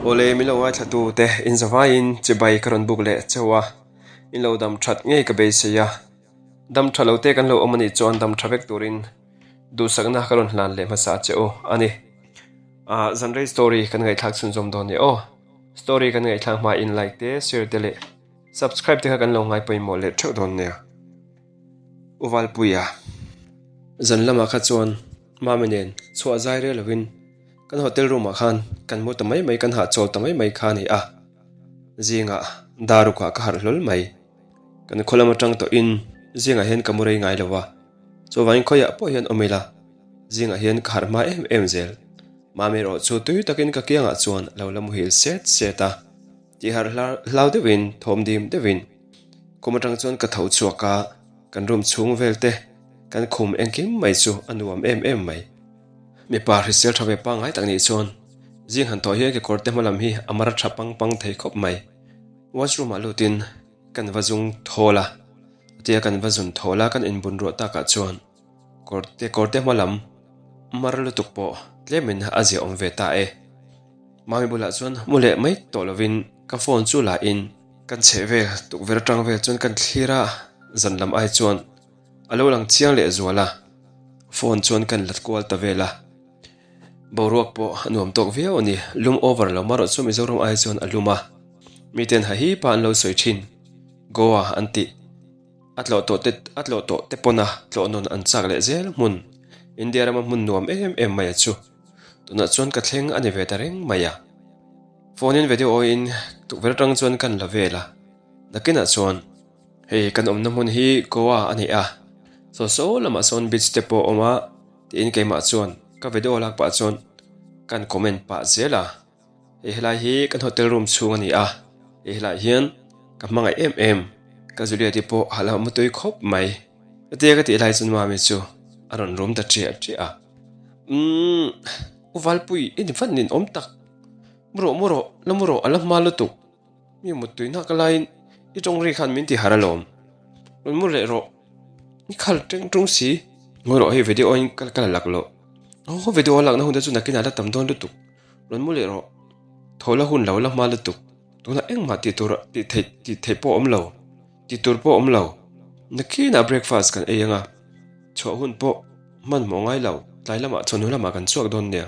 Awle min lo ngaithla tu te in zavaiin chibai ka rawn buk leh cheu a, in lo dam that ngei ka beisei a, dam tha lo te kan lo awm anih chuan dam tha vek turin duhsakna ka rawn hlan leh hmasa che u a ni. Ah zanrei story kan ngaihthlak chhunzawm dawn ni aw, story kan ngaihthlak hma in like te share te leh subscribe te kha kan lo ngai pawimawh leh theuh dawn nia. U Valpuia zan lamah kha chuan Mami nen chhuah zai rel lovin kan hotel room ah khan kan mu ta mai mai kan hahchawl ta mai mai kha a ni a, zingah darukah ka harh hlawl mai. Kan khaw lam atang tawhin zingah hian ka mu rei ngai lo a, chuvangin khawiah pawh hian awm ila zingah hian ka harh hma em em zel. Mami erawh chu tui takin ka kiangah chuan a lo la muhil set set a, tihharh hlau deuhin thawm dim deuhin Khum atang chuan ka tho chhuak a, kan room chhung vel te kan khum engkim mai chu a nuam em em mai. Mipa hrisel tha ve pangngai tak nih chuan zing han tawh hian kekawr te hma lam hi a mar tha pang pang thei khawp mai. Washroom ah lutin kan va zung thawl a, chutia kan va zun thawl a kan inbun ruah takah chuan kawr te kawr te hma lam mar lutuk pawh tlemin a ziaawm ve ta e. Mami bulah chuan mu leh mai tawh lovin ka phone chu la in Kan chheh vel tukverh atang vel chuan kan thlir a, zan lam ai chuan a lo lang chiang leh zual a, phone chuan kan lat kual ta vel a, boruak pawh a nuam tawk viau a ni, lum over lo marawh chu Mizoram ai chuan a lum a, miten ha hi pa an lo sawi thin, Goa an tih a tlawh tawh te a tlawh tawh te pawn a tlawh nawn an chak leh zel hmun, India rama hmun nuam em em mai a chu, tunah chuan ka thleng a ni ve ta reng mai a. Phone in video in tukverh atang chuan kan la vel a, nakinah chuan hei kan awmna hmun hi Goa a ni a, saw saw lamah sawn beach te pawh a awm a tiin keimah chuan ka video lak pah chuan kan comment pah zel a, hei helai hi kan hotel room chhung a ni a, hei helaiah hian ka hmangaih em em ka Juliet-i pawh a la mutui khawp mai, hetia ka tih lai chuan mami chu a rawn rum ta ṭiah ṭiah a, umm U Valpui i ni vat nin awm tak. Mu rawh mu rawh, la mu rawh a la hma lutuk. Mi muttui hnak laiin i tawng ri khan min ti harh alawm. Rawn mu leh rawh, i khal teng tung si. Ngawi rawh hei video in ka la lak loh. Aw video a lakna hun te chu nakinah la tam dawn lutuk. Rawn mu leh rawh, thaw la hun lo la hma lutuk. Tunah engmah tih tur tih theih tih theih pawh a awm lo, tih tur pawh a awm lo. Nakinah breakfast kan ei anga chhuah hun pawh hmanhmawh ngai lo, tlai lamah chawhnu lamah kan chhuak dawn nia.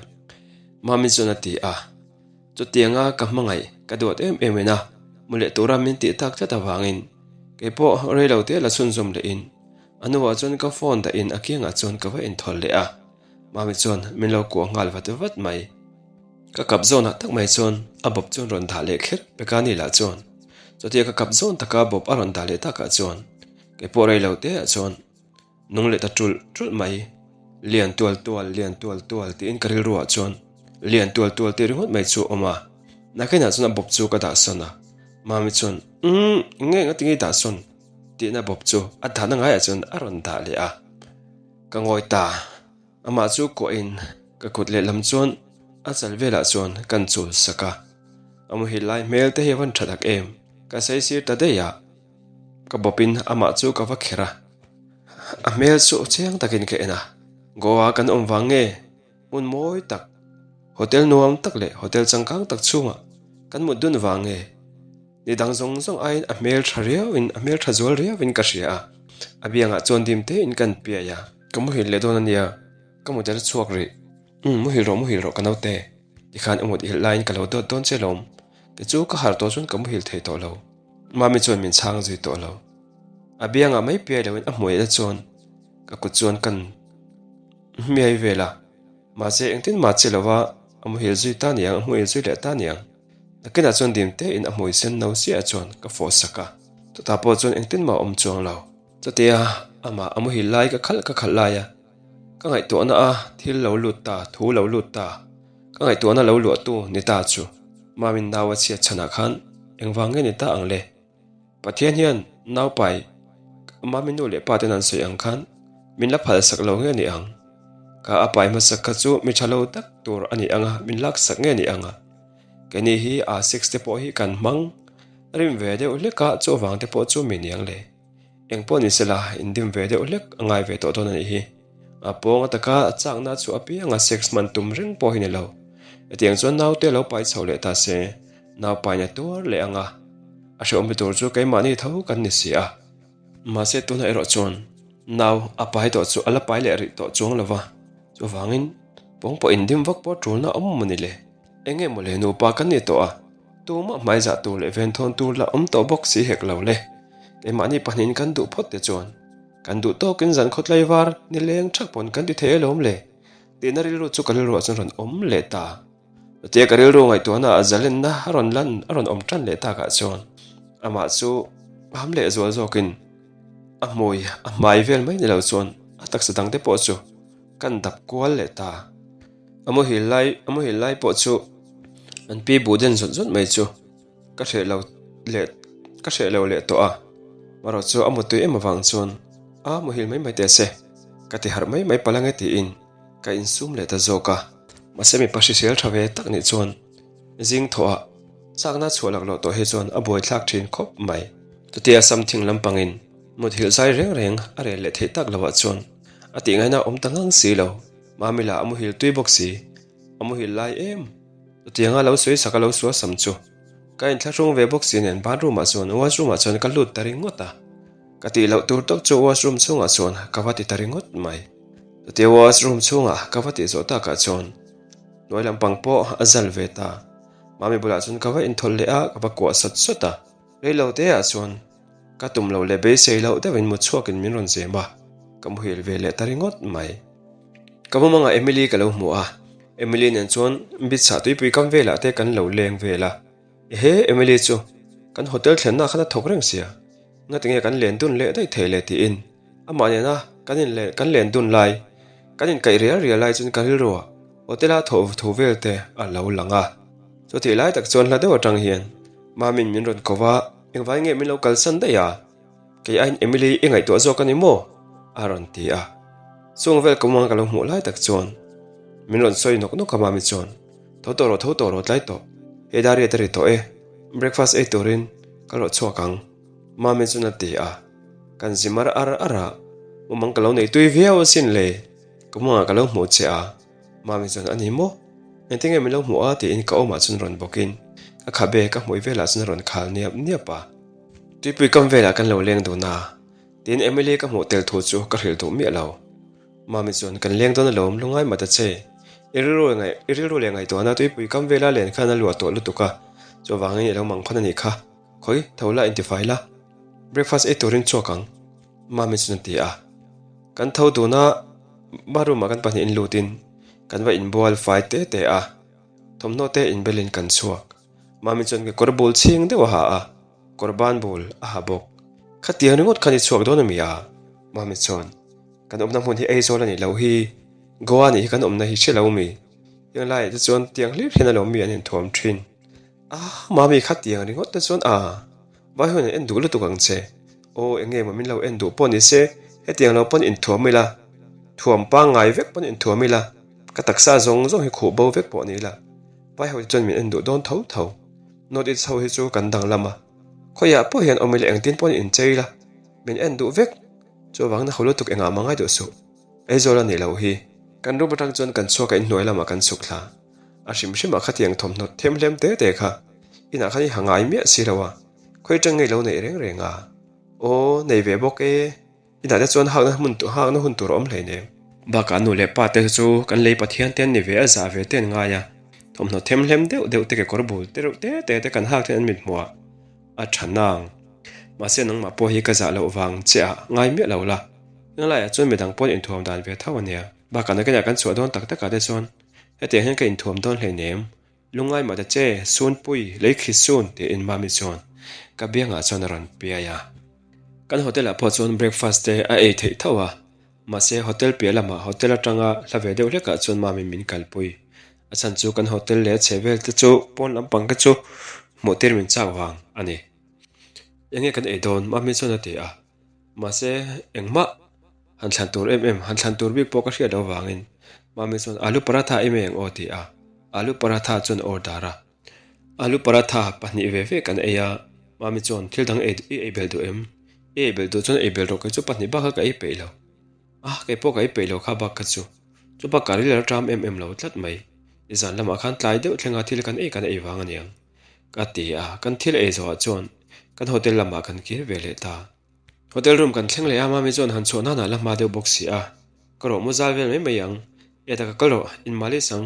Mami chuan a ti a, chutianga ka hmangaih ka duat em em in a mu leh tura min tih tak tlat avangin kei pawh rei lo te la chhunzawm leh in a hnuah chuan ka phone dah in a kiangah chuan ka va inthawl leh a, Mami chuan min lo kuah nghal vat vat mai. Ka kap zawnah tak mai chuan a bawp chuan rawn dah leh kher pek a ni lah chuan chutia ka kap zawn taka bawp a rawn dah leh takah chuan kei pawh rei lo te ah chuan Nung leh ta ṭulh ṭulh mai. Lian tual tual, lian tual tual tiin ka rilruah chuan lian tual tual tih ringawt mai chu a awm a. Nakinah chuan a bawp chu ka dah sawn a. Mami chuan, Umm, nge nga tinge i dah sawn? tiin a bawp chu a dahna ngaiah chuan a rawn dah leh a. Ka ngawi ta. Amah chu kuahin ka kut lehlam chuan a chal velah chuan kan chul sak a. A muhil lai hmel te hi a van ṭha tak em? Ka saisir ta daih a. Ka bawpin amah chu ka va kher a, a hmel chu chiang takin ka en a, Goa kan awm vang nge? Hmun mawi tak, hotel nuam tak leh hotel changkang tak chhungah kan mut dun vang nge? Ni dang zawng zawng aiin a hmel tha riauin, a hmel tha zual riauin ka hria a, a biangah chuan dim tein kan piai a, ka muhil leh dawn a nia, ka mut a la chhuak rih. Umm, muhil rawh, muhil rawh ka naute, tikhan i mut ilh laiin ka lo dawt dawn che lawm, tichu ka harh tawh chuan ka muhil thei tawh lo. Mami chuan min chhang zui tawh lo. A biangah mai piai loin a hmuih na chuan ka kut chuan kan hmiai vel a. Mahse engtin mah che lova a muhil zui ta niang, a hmuhil zui leh ta niang. Nakinah chuan dim tein a hmui sen no chiah chuan ka fawh sak a. Chutah pawh chuan engtin mah a awm chuang lo. Chutia amah a muhil lai ka khalh ka khalh lai a, ka ngaihtuahna a thil lo lut ta, thu lo lut ta, ka ngaihtuahna lo luahtu ni ta chu Mamin nau a chhiat chhanah khan engvang nge ni ta ang le? Pathian hian nau pai Mami nu leh pa ten an sawi ang khan min la phal sak lo nge ni ang? Ka a pai hmasak kha chu mi tha lo tak tur a ni ang a, min lak sak nge ni ang a? Keini hi a sex te pawh hi kan hmang rim ve deuh hlek a, chuvang te pawh chu mi ni ang le? Eng pawh ni sela, indim ve deuh hlek a ngai ve tawh dawn a nih hi. A pawng ataka chakna chu apianga sex hman tum reng pawh hi ni lo. Hetiang chuan naute lo pai chho leh ta se, nau paina tuar leh ang a, a hrehawm pe tur chu keimahni tho kan ni si a. Mahse tunah erawh chuan nau a pai tawh chu a la pai leh rih tawh chuang lo va, chuvangin pawng pawh indim vak pawh tulna awm maw ni le? Eng nge maw le nupa kan ni tawh a, tumah hmaizah tur leh venthawn tur la awm tawh bawk si hek lo le. Keimahni pahnihin kan duh phawt te chuan kan duh tawkin zan khawtlai var nileng thak pawn kan ti thei alawm le tihna rilru chu ka rilruah chuan rawn awm leh ta. Chutia ka rilru ngaihtuahna ah zalenna a rawn lan a rawn awm tan leh takah chuan amah chu ham leh zual zawkin a hmui a hmai vel mai ni lo chuan a taksa dangte pawh chu kan dap kual leh ta. A muhil lai a muhil lai pawh chu an pi buh den zawt zawt mai chu ka hreh lo leh ka hreh lo leh tawh a, marawh chu a mutui em avang chuan a muhil mai mai teh se ka ti harh mai mai palh ange tiin ka insum leh ta zawk a. Mahse mipa hrisel tha ve tak nih chuan zing thawhah chakna chhuah lak loh tawh hi chuan a buaithlak thin khawp mai. Chutia something lampangin muthilh zai reng reng a rel leh theih tak loah chuan a tihngaihna a awm ta ngang si lo. Mamila a muhil tui bawk si, a muhil lai em? Chutianga lo sawi sak a lo sual sam chu ka inthlahrung ve bawk si nen bathroom ah chuan washroom ah chuan ka lut ta ringawt a, ka tih loh tur tawp chu washroom chhungah chuan ka va ti ta ringawt mai. Chutia washroom chhungah ka va tih zawh takah chuan hnuai lampang pawh a zal ve ta, Mami bulah chuan ka va inthawlh leh a, ka va kuah sawt sawt a, reilo te ah chuan Ka tum lo leh beisei loh deuhin mu chhuakin min rawn zem a, ka muhil ve leh ta ringawt mai. Ka mumangah Emily ka lo hmu a, Emily nen chuan Bitsa tuipui kam velah te kan lo leng vel a. Ehe, Emily chu kan hotel thlenna khan a thawk reng sia, ngatinge kan len dun leh daih thei le tiin amah nena kan in kan len dun lai, kan inkaih rial rial lai chuan ka rilruah hotel-a thawh thu vel te a lo lang a. Chutih lai tak chuan hla deuh atang hian Mamin min rawn ko va. Engvai nge min lo kalsan daih a? Kei aiin Emily i ngaihtuah zawk a ni maw? a rawn ti a. Chung vel ka muang ka lo hmuh lai tak chuan min rawn sawi nawk nawk a Mami chuan, Tho tawh rawh, tho tawh rawh tlai tawh, hei dar riat a ri tawh e, breakfast ei turin ka rawh chhuak ang Mami chuan a ti a. Kan zi mar ar ar a, mumang ka lo nei tui viau asin le, ka muangah ka lo hmuh che a. Mami chuan a ni maw? Engtin nge min lo hmuh a? tiin ka awmah chuan rawn bawkin ka khabe ka hmui velah chuan a rawn khal niap niap a. Tuipui kam velah kan lo leng dun a, tiin Emily ka hmuh tel thu chu ka hrilh duh miah lo. Mami chuan kan leng dawn alawm lungai mah ta che. I rilru leh i rilru leh ngaihtuahna tuipui kam vela len khan a luah tawh lutuk a, chuvangin i lo mang phan a nih kha. Khawi, tho la intifai la, breakfast ei turin chhuak ang, Mami chuan a ti a. Kan tho dun a, bathroom ah kan pahnihin lutin kan va inbual fai te te a, thawmhnaw te inbelin kan chhuak. Mami chuan kekawr bul chhing deuh a ha a, kawr ban bul a ha bawk. Khatiang ringawt khan i chhuak dawn a mi a? Mami chuan, Kan awmna hmun hi Aizawl a nih loh hi, Goa nih hi kan awmna hi hre lo mi? Heng laiah te chuan tiang hlir hian alawm mi an inthuam thin. A, Mami khatiang ringawt te chuan a. Vai hun an en duh lutuk ang che. Aw eng nge maw min lo en duh pawh ni se, hetiang lo pawn inthuam ila, thuam pangngai vek pawn inthuam ila, ka taksa zawng zawng hi khuh bo vek pawh ni ila, vai ho hi chuan min en duh dawn tho tho. North East ho hi chu kan danglam a, khawiah pawh hian awm ila engtin pawn inchei ila, min en duh vek. Chuvangin a ho lutuk engah mah ngai duh suh. Aizawl a nih loh hi. Kan room atang chuan kan chhuak a inhnuai lamah kan chhuk thla. A hrim hrimah khatiang thawmhnaw themhlem te te kha inah khan i ha ngai miah si lo a, khawi atang ngei lo neih reng reng a. Aw, nei ve bawk e. Inah te chuan hakna hmun hakna hun tur a awm hleinem. Bakah nu leh pa te chu kan lei Pathian te an ni ve a, zah ve te an ngai a. Thawmhnaw themhlem deuh deuh te kekawr bul te reuh te te te kan hak ten an mithmuh a, a tha nang. Mahse nangmah pawh hi ka zah loh vang che ah ngai miah lo la. Englaiah chuan midang pawn inthuam dan ve tho a nia. Bakah nakinah kan chhuah dawn tak takah te chuan hetiang hian ka inthuam dawn hleinem. Lungngai mah ta che, Sunpui, leikhi sun tiin Mami chuan ka biangah chuan a rawn piai a. Kan hotel ah pawh chuan breakfast te a ei theih tho a, mahse hotel piah lamah hotel atanga hla ve deuh hlekah chuan Mami min kalpui. A chhan chu kan hotel leh a chhe vel te chu pawn lampang te chu hmuh tir min chak vang a ni. Enge kan ei dawn? Mami chuan a ti a. Mahse engmah han thlan tur em em, han thlan tur bik pawh ka hriat loh vangin Mami chuan Alu paratha em eng aw ti a, Alu paratha chuan order a. Alu paratha pahnih ve ve kan ei a, Mami chuan thil dang ei i ei belh duh em? I ei belh duh chuan ei belh rawh kei chu pahnih bak kha ka ei peih lo. Ah kei pawh ka ei peih lo kha bak kha chu. Chu bak ka ril a ṭam em em lo tlat mai. Nizan lamah khan tlai deuh thlenga thil kan ei kan ei vang a niang ka ti a, kan thil ei zawhah chuan kan hotel lamah kan kir ve leh ta. Hotel room kan thleng leh a, Mami chuan han chhuah nanah la hma deuh bawk si a, ka rawh mu zal vel mai mai ang, e taka kal rawh, in malis ang,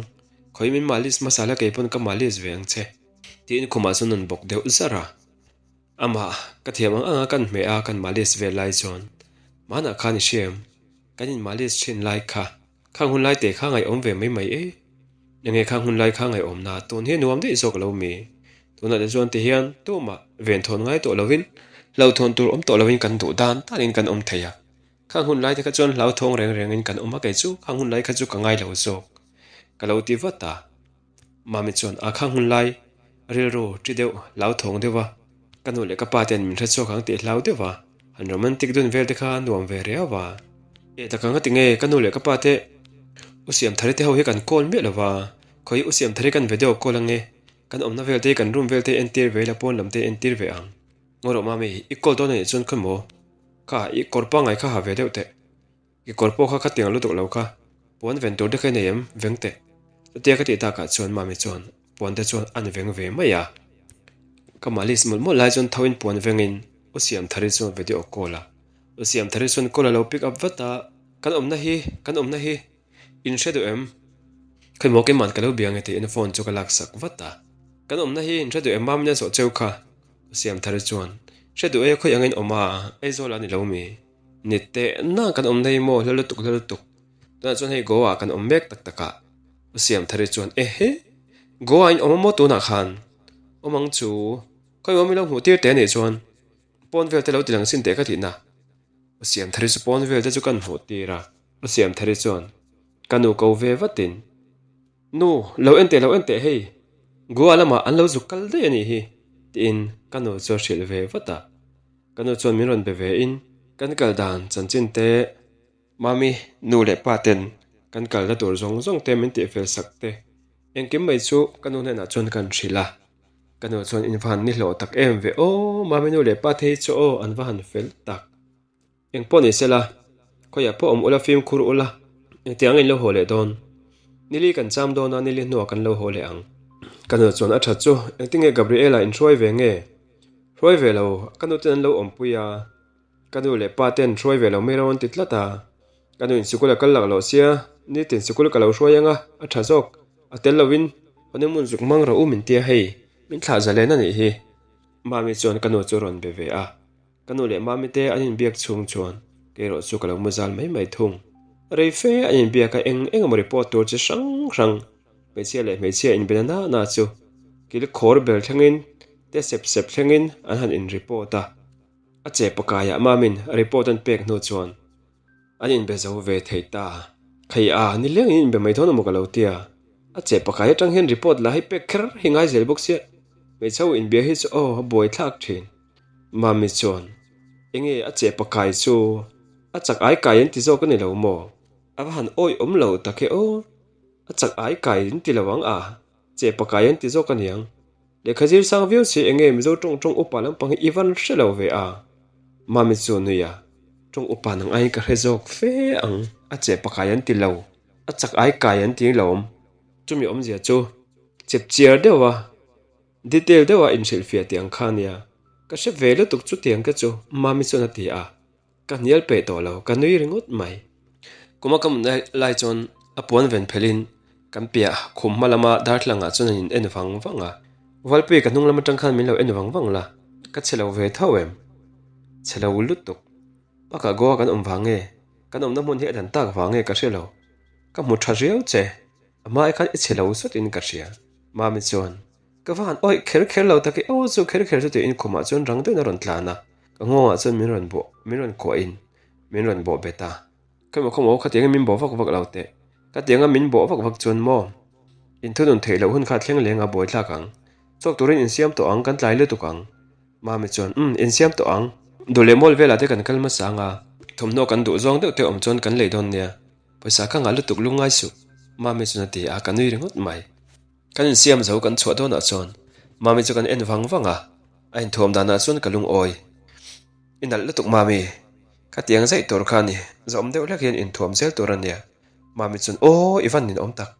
khawi min malis hmasa la kei pawn ka malis ve ang che tiin khumah chuan an bawk deuh zar a. Amah ka thiam ang anga kan hmeh a kan malis vel lai chuan hmanah khan i hria em? Kan in malis thin lai kha Khang hun lai te kha ngaihawm ve mai mai e. Enge khang hun lai kha ngaihawm na tun hi nuam daih zawk lo mi. Tunah te chuan ti hian tumah venthawn ngai tawh lovin hlauhthawn tur awm tawh lovin kan duh dan tanin kan awm thei a. Khang hun lai te kha chuan hlauthawng reng rengin kan awm a kei chu khang hun lai kha chu ka ngai lo zawk ka lo ti vat a. Mami chuan a khang hun lai rilru ṭi deuh hlauthawng deuh a, ka nu leh ka pa ten min hre chhuak ang tih hlau deuh a, han romantic dun vel te kha nuam ve riau a. Eh tak ang a ti nge ka nu leh ka pa te U Siamthari te ho hi kan call miah lo va, khawi U Siamthari kan video call ange, kan awmna vel te kan room vel te entir ve ila pawn lam te entir ve ang. Ngaw rawh Mami, i call dawn a nih chuan khawi maw? Kha i kawr pangngai kha ha ve deuh teh. I kawr pawh kha ka tiang lutuk lo kha, puan ven tur te kha i nei em? Veng teh. Chutia ka tih takah chuan Mami chuan puan te chuan an veng ve mai a. Ka malis mawlh mawlh lai chuan tho in puan vengin U Siamthari chuan video call a. U Siamthari chuan call a lo pick up vat a, Kan awmna hi, kan awmna hi, in hre duh em? Khawimaw keimahn ka lo bia nge tiin phone chu ka laksak vat a. Kan awmna hi in hre duh em? Mami'n a zawh cheu kha. U Siamthari chuan, Hre duh e, khawi angin awm a, Aizawl ah ni lo mi? Ni teh na kan awm nei maw hla lutuk hla lutuk. Tunah chuan hei Goa ah kan awm mek tak tak a. U Siamthari chuan ehe! Goa ah in awm a maw tunah khan? Awm ang chu. Khawi maw min lo hmuh tir teh anih chuan pawn vel te lo ti lang sin teh ka tihna. U Siamthari chu pawn vel te chu kan hmuh tir a. U Siamthari chuan ka nu ko ve vatin Nu, lo en teh lo en teh hei. Goa lamah an lo zuk kal daih anih hi tiin ka nu chu a hrilh ve vat a. Ka nu chuan min rawn be ve in kan kal dan chanchin te, Mami nu leh pa ten kan kalna tur zawng zawng te min tihfel sak te, engkim mai chu ka nu hnenah chuan kan hrilh a. Ka nu chuan in va han ni hlawh tak em ve aw, Mami nu leh pa te hi chu aw an va han fel tak. Eng pawh ni sela, khawiah pawh awm ula fimkhur ula, engtiang in lo haw leh dawn? Nili kan cham dawn a, nili hnuah kan lo haw leh ang. Ka nu chuan a that chu, engtinge Gabriela in hruai ve nge? Hruai ve lo, ka nu ten an lo awmpui a, ka nu leh pa ten hruai ve lo mai ro an ti tlat a, ka nu in sikul a kal lak loh sia, nitin sikul ka lo hruai ang a, a tha zawk, a tel lovin honeymoon zuk hmang rawh u min tia hei, min thlah zalen a nih hi. Mami chuan ka nu chu a rawn be ve a. Ka nu leh mami te an inbiak chhung chuan kei erawh chu ka lo mu zal mai mai thung. Rei fe an inbiak a eng eng emaw report tur chi hrang hrang hmeichhia leh hmeichhia inbe na na chu kil khawr ber thlengin te sep sep thlengin an han in report a. A che pakaiah mamin report an pek hnu chuan An inbe zo ve thei ta. Khei a, ni leng in inbe mai dawn emaw ka lo tia. A che pakai atang hian report la hei pek kher hi ngai zel bawk sia. Hmeichhe ho inbia hi chu aw a buai thlak thin. Mami chuan, Enge a che pakai chu a chak ai kai an ti zawk a ni lo maw? A va han awi awm lo tak e aw. A chak ai kai an ti lo ang a, che pakai an ti zawk a niang. Lehkha zir sang viau si enge Mizo tawng tawng upa lampang hi i van hre lo ve a? Mami chu nui a, Tawng upa nang aiin ka hre zawk fe ang, a che pakai an ti lo, a chak ai kai an ti lawm. Chumi awmzia chu chep chiar deuh a, detail deuh a inhrilhfiah tih ang kha nia, ka hre ve lutuk chutiang te chu Mami chuan a ti a. Ka hnial peh tawh lo, ka nui ringawt mai. Kuma ka mut lai chuan a puan ven phelhin kan piah khum hma lama darthlangah chuan an in en vang vang a. Valpui ka hnung lam atang khan min lo en vang vang la, ka che lo ve tho em? Che lo lutuk. Bakah Goa kan awm vang nge? Kan awmna hmun hi a dan tak vang nge ka hre lo. Ka hmu tha riau che, a hmai khan i che lo sawtin ka hria. Mami chuan Ka va han awih kher kher lo tak i aw chu kher kher chu tiin khumah chuan rang deuhin a rawn tlan a, ka nghawngah chuan min rawn bawh min rawn kuahin min rawn bawh bet a. Khawimaw khawmaw khatiangin min bawh vak vak lo teh, khatianga min bawh vak vak chuan maw inthunun theih loh hun kha thleng leng a buai thlak ang, chawk turin insiam tawh ang kan tlai lutuk ang. Mami chuan umm insiam tawh ang, duh leh mual velah te kan kal hmasa ang a, thawmhnaw kan duh zawng deuh te awm chuan kan lei dawn nia, pawisa ka ngah lutuk lungngai suh Mami chuan a ti a, ka nui ringawt mai. Kan insiam zo kan chhuah dawnah chuan Mami chu kan en vang vang a, a inthuam danah chuan ka lungawi. I nalh lutuk Mami, ka tiang zaih tur kha a ni, zawm deuh hlek hian inthuam zel tur a nia. Mami chuan aw i van ninawm tak.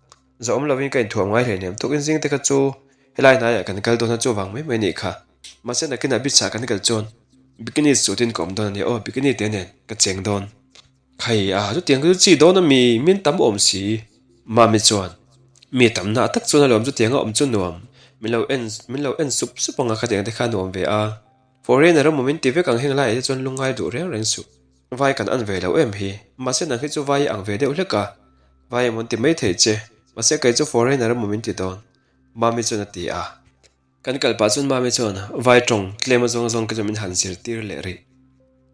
Zawh awm lovin ka inthuam ngai hleinem tukin zing te kha chu helai hnaiah kan kal dawn a chuvang mai mai nih kha. Mahse nakinah beach ah kan kal chuan bikini suit in ka awm dawn a nia aw bikini te nen ka cheng dawn. Khai a, chutiang chu chi dawn a mi, min tam awm si. Mami chuan, Mi tamna tak chuan alawm chutianga awm chu nuam, min lo en min lo en sup sup ang a khatiang te kha nuam ve a. Foreigner emaw min ti vek ang heng laiah te chuan lungngai duh reng reng suh. Vai kan an ve lo em hi, mahse nang hi chu vai i ang ve deuh hlek a, vai emaw an ti mai thei che, mahse kei chu foreigner emaw min ti dawn, Mami chuan a ti a. Kan kal pah chuan Mami chuan vai tawng tlem a zawng zawng te chu min han zirtir leh rih.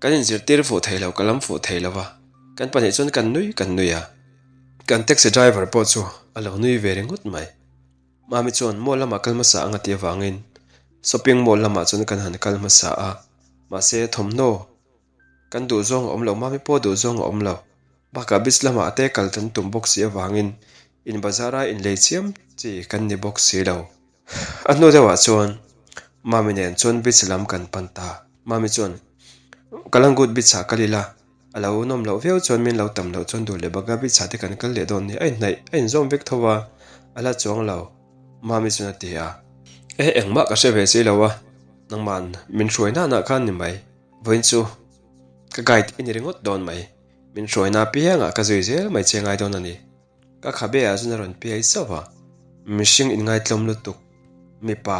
Kan inzirtir fuh thei lo, ka lam fuh thei lo va, kan pahnih chuan kan nui kan nui a. Kan taxi driver pawh chu a lo nui ve ringawt mai. Mami chuan mall lamah kal hmasa ang a ti avangin shopping mall lamah chuan kan han kal hmasa a, mahse thawmhnaw kan duh zawng a awm lo, Mami pawh duh zawng a awm lo. Bakah beach lamah te kal kan tum bawk si avangin in bazar a inlei chiam chi kan ni bawk si lo. A hnu deuhah chuan Mami nen chuan beach lam kan pan ta. Mami chuan, Kalangut beach ah kal ila, a lo nawm loh viau chuan min lo tam loh chuan duh leh Baga beach ah te kan kal leh dawn ni. A inhnaih, a inzawm vek tho a, a la chuang lo, Mami chuan a ti a. E, engmah ka hre ve si lo a, nangma'n min hruai nana khan ni mai. Vawiin chu ka guide i ni ringawt dawn mai. Min hruaina apiangah ka zui zel mai che ngai dawn a ni. Ka khabe ah chuan a rawn piai zauh a, mihring inngaitlawm lutuk, mipa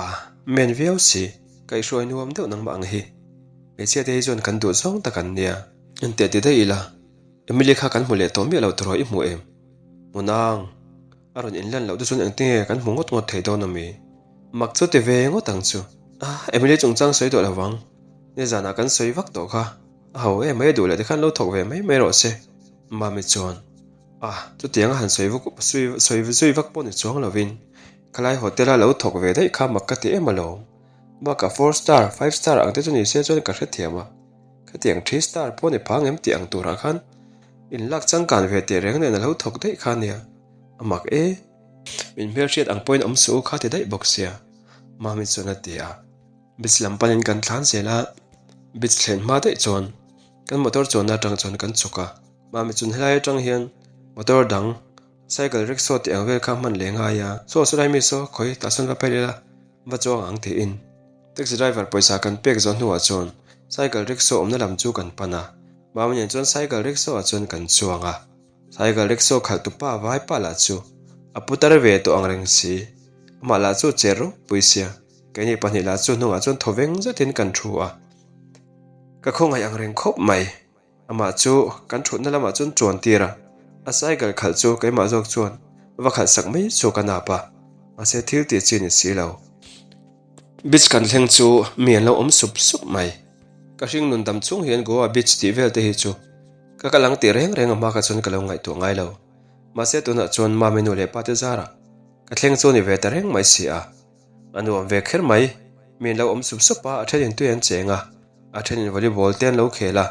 men viau si, kaihhruai nuam deuh nangmah ang hi. Hmeichhia te hi chuan kan duh zawng tak an nia. Enteh ti daih ila, Emily kha kan hmu leh tawh miah lo tawh i hmu em? Hmu nang, a rawn inlan loh te chuan engtinge kan hmu ngawt ngawt thei dawn ami? Mak chu ti ve ngawt ang chu. Ah, Emily chungchang sawi tawh lo vang, nizanah kan sawi vak tawh kha, a ho em mai a duh leh tikhan lo thawk ve mai mai rawh se, Mami chuan. A, chutiang a han sawi vak sawi zui vak pawh ni chuang lovin khalai hotel a lo thawk ve daih kha mak ka ti em alawm. Bakah four star, five star ang te chu ni se chuan ka hrethiam a, khatiang three star pawh ni phang em tih ang turah khan inlak changkan ve teh reng nen a lo thawk daih kha nia, a mak e. Min hmelhriat ang pawhin awm suh u kha ti daih bawk sia, Mami chuan a ti a. Beach lam panin kan thlan zel a, beach thlen hma daih chuan kan motor chuanna atang chuan kan chhuk a. Mami chun helai atang hian motor dang cycle rickshaw tih ang vel kha hman leh ngai a, saw saw mi saw khawi tah sawn va phel ila va chuang ang tiin taxi driver pawisa kan pek zawh hnuah chuan cycle rickshaw awmna lam chu kan pan a, Mami nen chuan cycle rickshaw ah chuan kan chuang a, cycle rickshaw khalh tu pa vai pa lah chu a putar ve tawh ang reng si, amah lah chu cher ropui sia, keini pahnih lah chu hnungah chuan thawveng zetin kan thu a, ka khawngaih ang reng khawp mai. Amah chu kan thutna lamah chuan chuan tir a, a cycle khalh chu keimah zawk chuan va khalh sak mai chu ka nap a, mahse thil tih chi ni si lo. Beach kan thleng chu mi an lo awm sup sup mai. Ka hring nun dam chung hian Goa beach tih vel te hi chu ka kal ang tih reng reng a hma kha chuan ka lo ngaihtuah ngai lo. Mahse tunah chuan mami nu leh pa te zarah ka thleng chu ni ve ta reng mai si a. A nuam ve kher mai. Mi an lo awm sup sup a, a thenin tui an cheng a, a thenin volleyball te an lo khel a,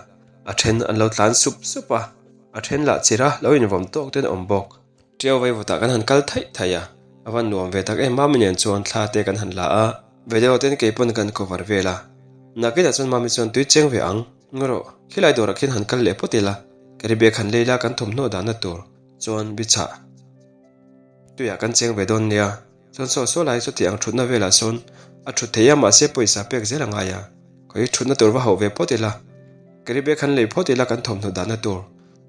a then an lo tlan sup sup a, a then lah chir a, lo invawm tawk te an awm bawk. Ṭiau vaivutah kan han kal thaih thaih a, a van nuam ve tak em Mami nen chuan thla te kan han la a, video ten kei pawn kan cover vel a. Nakinah chuan Mami chuan tui cheng ve ang, ngarawh, khilai dawrah khian han kal leh phawt ila, carry bag han lei la kan thawmhnaw dahna tur chuan bichah tuiah kan cheng ve dawn nia. Chuan saw saw lai chuti ang thutna velah sawn a thut thei a mahse pawisa pek zel a ngai a, khawi thutna tur va hauh ve phawt ila, carry bag han lei phawt ila kan thawmhnaw dahna tur,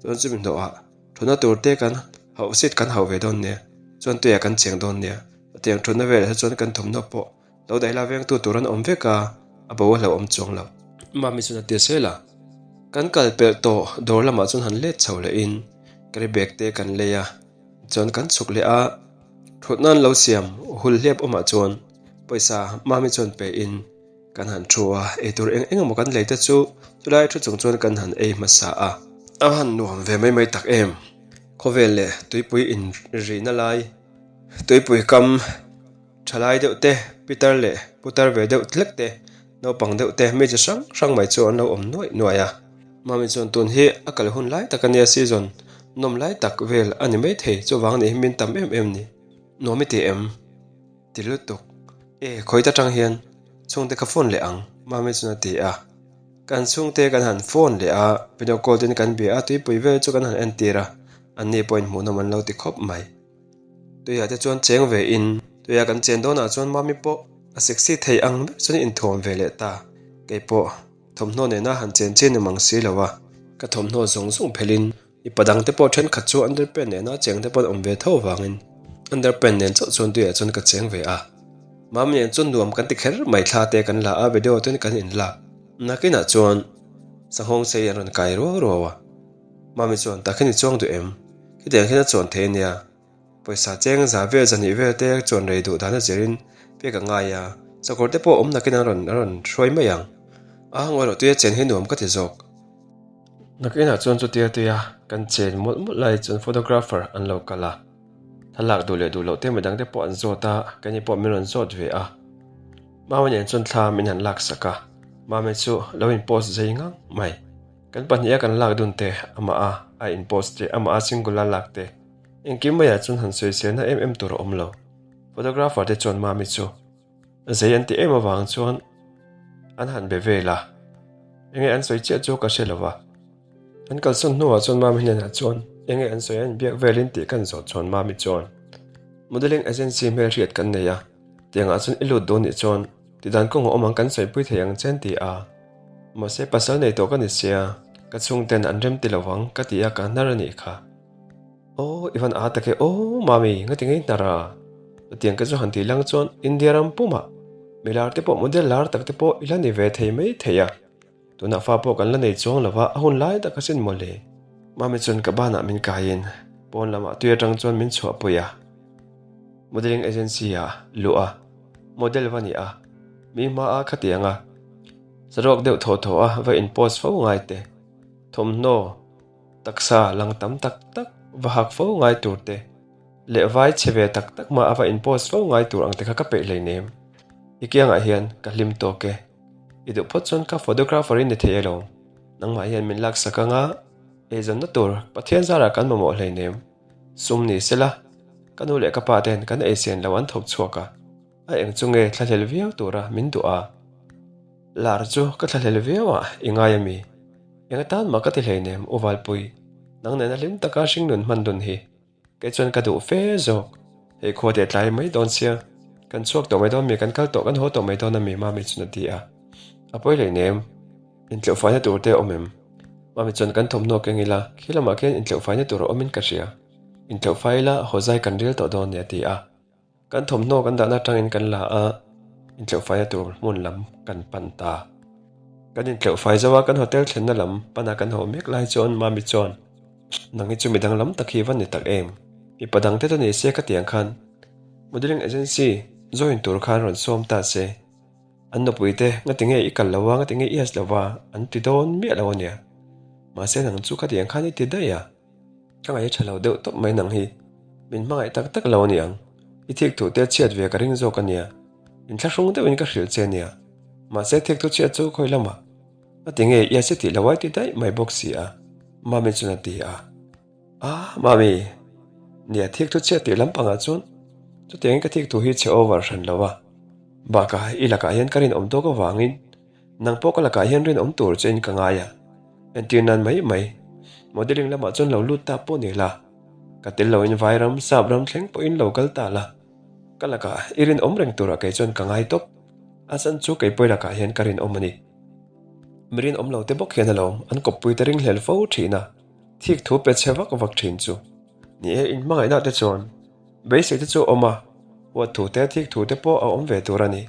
chuan chumi hnawhah thutna tur te kan hauh seat kan hauh ve dawn nia, chuan tuiah kan cheng dawn nia, chutiang thutna velah te chuan kan thawmhnaw pawh lo daih la vengtu tur an awm vek a, a bo a hlauhawm chuang lo. Mami chuan a ti zel a, kan kal pelh tawh dawr lamah chuan han let chho lehin carry bag te kan lei a. Chuan kan chhuk leh a, thutna an lo siam hul hliap awmah chuan pawisa Mami chuan pe in kan han thu a, eitur eng eng emaw kan lei te chu chulai thu chung chuan kan han ei hmasa a. A han nuam ve mai mai tak em, khawvel leh tuipui inrihna lai, tuipui kam. Thalai deuh te, pitar leh putar ve deuh tlek te, naupang deuh te, mi chi hrang hrang mai chu an lo awm nuaih nuaih a. Mami chuan tun hi a kal hun lai tak a nia season nawm lai tak vel a ni maithei chuvang nih hi min tam em em ni. Nuam i ti em? Ti lutuk. E, khawit atang hian chhungte ka phone leh ang, Mami chuan a ti a. Kan chhungte kan han phone leh a, video call ten kan bia a, tuipui vel chu kan han entir a, anni pawhin hmuhnawm an lo ti khawp mai. Tuiah te chuan cheng ve in, tuiah kan chen dawnah chuan Mami pawh a sexy thei ang ber chuan inthuam ve leh ta. Kei pawh thawmhnaw nena han chen chian ni mang si lo a, ka thawmhnaw zawng zawng phelhin mipa dangte pawh thenkhat chu underpant nena cheng te pawh an awm ve tho avangin underpant nen chauh chuan tuiah chuan ka cheng ve a. Mami nen chuan nuam kan ti kher mai thla te kan la a, video ten kan inlak. Nakinah chuan sanghawng sei an rawn kai ruau ruau a. Mami chuan tak hian i chuang duh em? Khitiang hian a chuan thei ania. Pawisa cheng za vel zahnih vel te chuan rei duh dan a zirin pek a ngai a, sakawr te pawh awm nakin an rawn a rawn hruai mai ang. A ngawi loh tuia chen hi nuam ka ti zawk. Nakinah chuan chutia tuia kan chen mawlh mawlh lai chuan photographer an lo kal a, thlalak duh leh duh loh te midang te pawh an zawt a, keini pawh min rawn zawt ve a. Mami nen chuan thla min han laksak a, Mami chu lo in post zei ngang mai. Kan pahniha kan lak dun te, amah a a in post te, amah a single a lak te, engkim maiah chuan han sawiselna em em tur a awm lo. Photographer te chuan Mami chu zei an ti em avang chuan an han be vel a, enge an sawi chiah chu ka hre lo va. An kalsawn hnuah chuan Mami hnenah chuan enge an sawi a inbiak velin tih kan zawh chuan Mami chuan Modelling agency hmelhriat kan nei a, tiangah chuan i lut dawn nih chuan tidan kawng a awm ang kan sawipui thei ang che an ti a. Mahse pasal nei tawh ka ni sia, ka chhungten an rem ti lo vang ka ti a ka hnar a nih kha. Aw i van a tak e aw mami ngati ngei hnar a? Chutiang ka chu han tih lang chuan India ram pumah mi lar te pawh model lar tak te pawh i la ni ve thei mai thei a, tunah fa pawh kan la nei chuang lo va a hun lai tak asin mawle. Mami chuan ka banah min kaiin pawn lamah tui atang chuan min chhuahpui a, modelling agency ah luh a model va ni a, mi hma a khatiang a. Saruak deuh thaw thaw a va in post fo ngai te, thawmhnaw, taksa lang tam tak tak va hak fo ngai tur te leh vai chhe ve tak tak mah a va in post fo ngai tur ang te kha ka peih hleinem. I kiangah hian ka hlim tawk e. I duh phawt chuan ka photographer in ni thei elo. Nangmah hian min laksak anga eizawnna tur Pathian zarah kan mamawh hleinem. Sum ni sela, ka nu leh ka pa ten kan eisian lo an thawk chhuak a. A eng chu nge thlahlel viau tura min duh a? Lar chu ka thlahlel viau a, i ngai a mi? Eng atan mah ka ti hleinem, U Valpui. Nang nena hlim taka hringnun hman dun hi kei chuan ka duh fe zawk. Hei khua te tlai mai dawn sia, kan chhuak tawh mai dawn mi, kan kal tawh, kan haw tawh mai dawn a mi Mami chuan a ti a. A pawi hleinem, intleuhfaina tur te a awm em? Mami chuan kan thawmhnaw keng ila, khi lamah khian intleuhfaina tur a awmin ka hria. Intleuhfai ila, haw zai kan rel tawh dawn nia a ti a. Kan thawmhnaw kan dahna atangin kan la a, intleuhfaina tur hmun lam kan pan ta. Kan intleuhfai zo a, kan hotel thlenna lam pana kan haw mek lai chuan Mami chuan, Nang hi chu midang lam tak hi va ni tak em? Mipa dangte chu ni se ka ti ang khan modelling agency join tur khan rawn sawm ta se. An nupuite ngati nge i kal lo a, ngati nge i has lo a, an ti dawn miah lo a nia. Mahse nang chu ka ti ang khan i ti daih a. Ka ngaih a tha lo deuh tawp mai nang hi. Min hmangaih tak tak lo a ni ang. I thik thu te chhiat ve ka ring zawk a nia. Inthlahrung deuhin ka hrilh che a nia. Mahse thik thu chhiat chu khawi lamah a ti nge i a si tih lo ai ti daih mai bawk si a, Mami chuan a ti a. Ah, Mami! Nia thik thu chhiat tih lampangah chuan chutiangin ka thik thu hi chhe over hran lo a. Bakah i lakah hian ka rinawm tawk avangin Nang pawh ka lakah hian rinawm tur che in ka ngai a, entir nan mai mai. Modelling lamah chuan lo lut ta pawh ni la, ka tel loin vai ram, sap ram thleng pawhin lo kal ta la. Ka lakah i rinawm reng turah kei chuan ka ngai tawp. A chan chu kei pawi lakah hian ka rinawm a ni. Mi rinawm lo te bawk hian alawm an kawppui te ringhlel fo thin a, thik thu pe chhe vak vak thin chu. Ni e, inhmangaihna te chuan beisei te chu a awm a, huat thu te thik thu te pawh a awm ve tur a ni.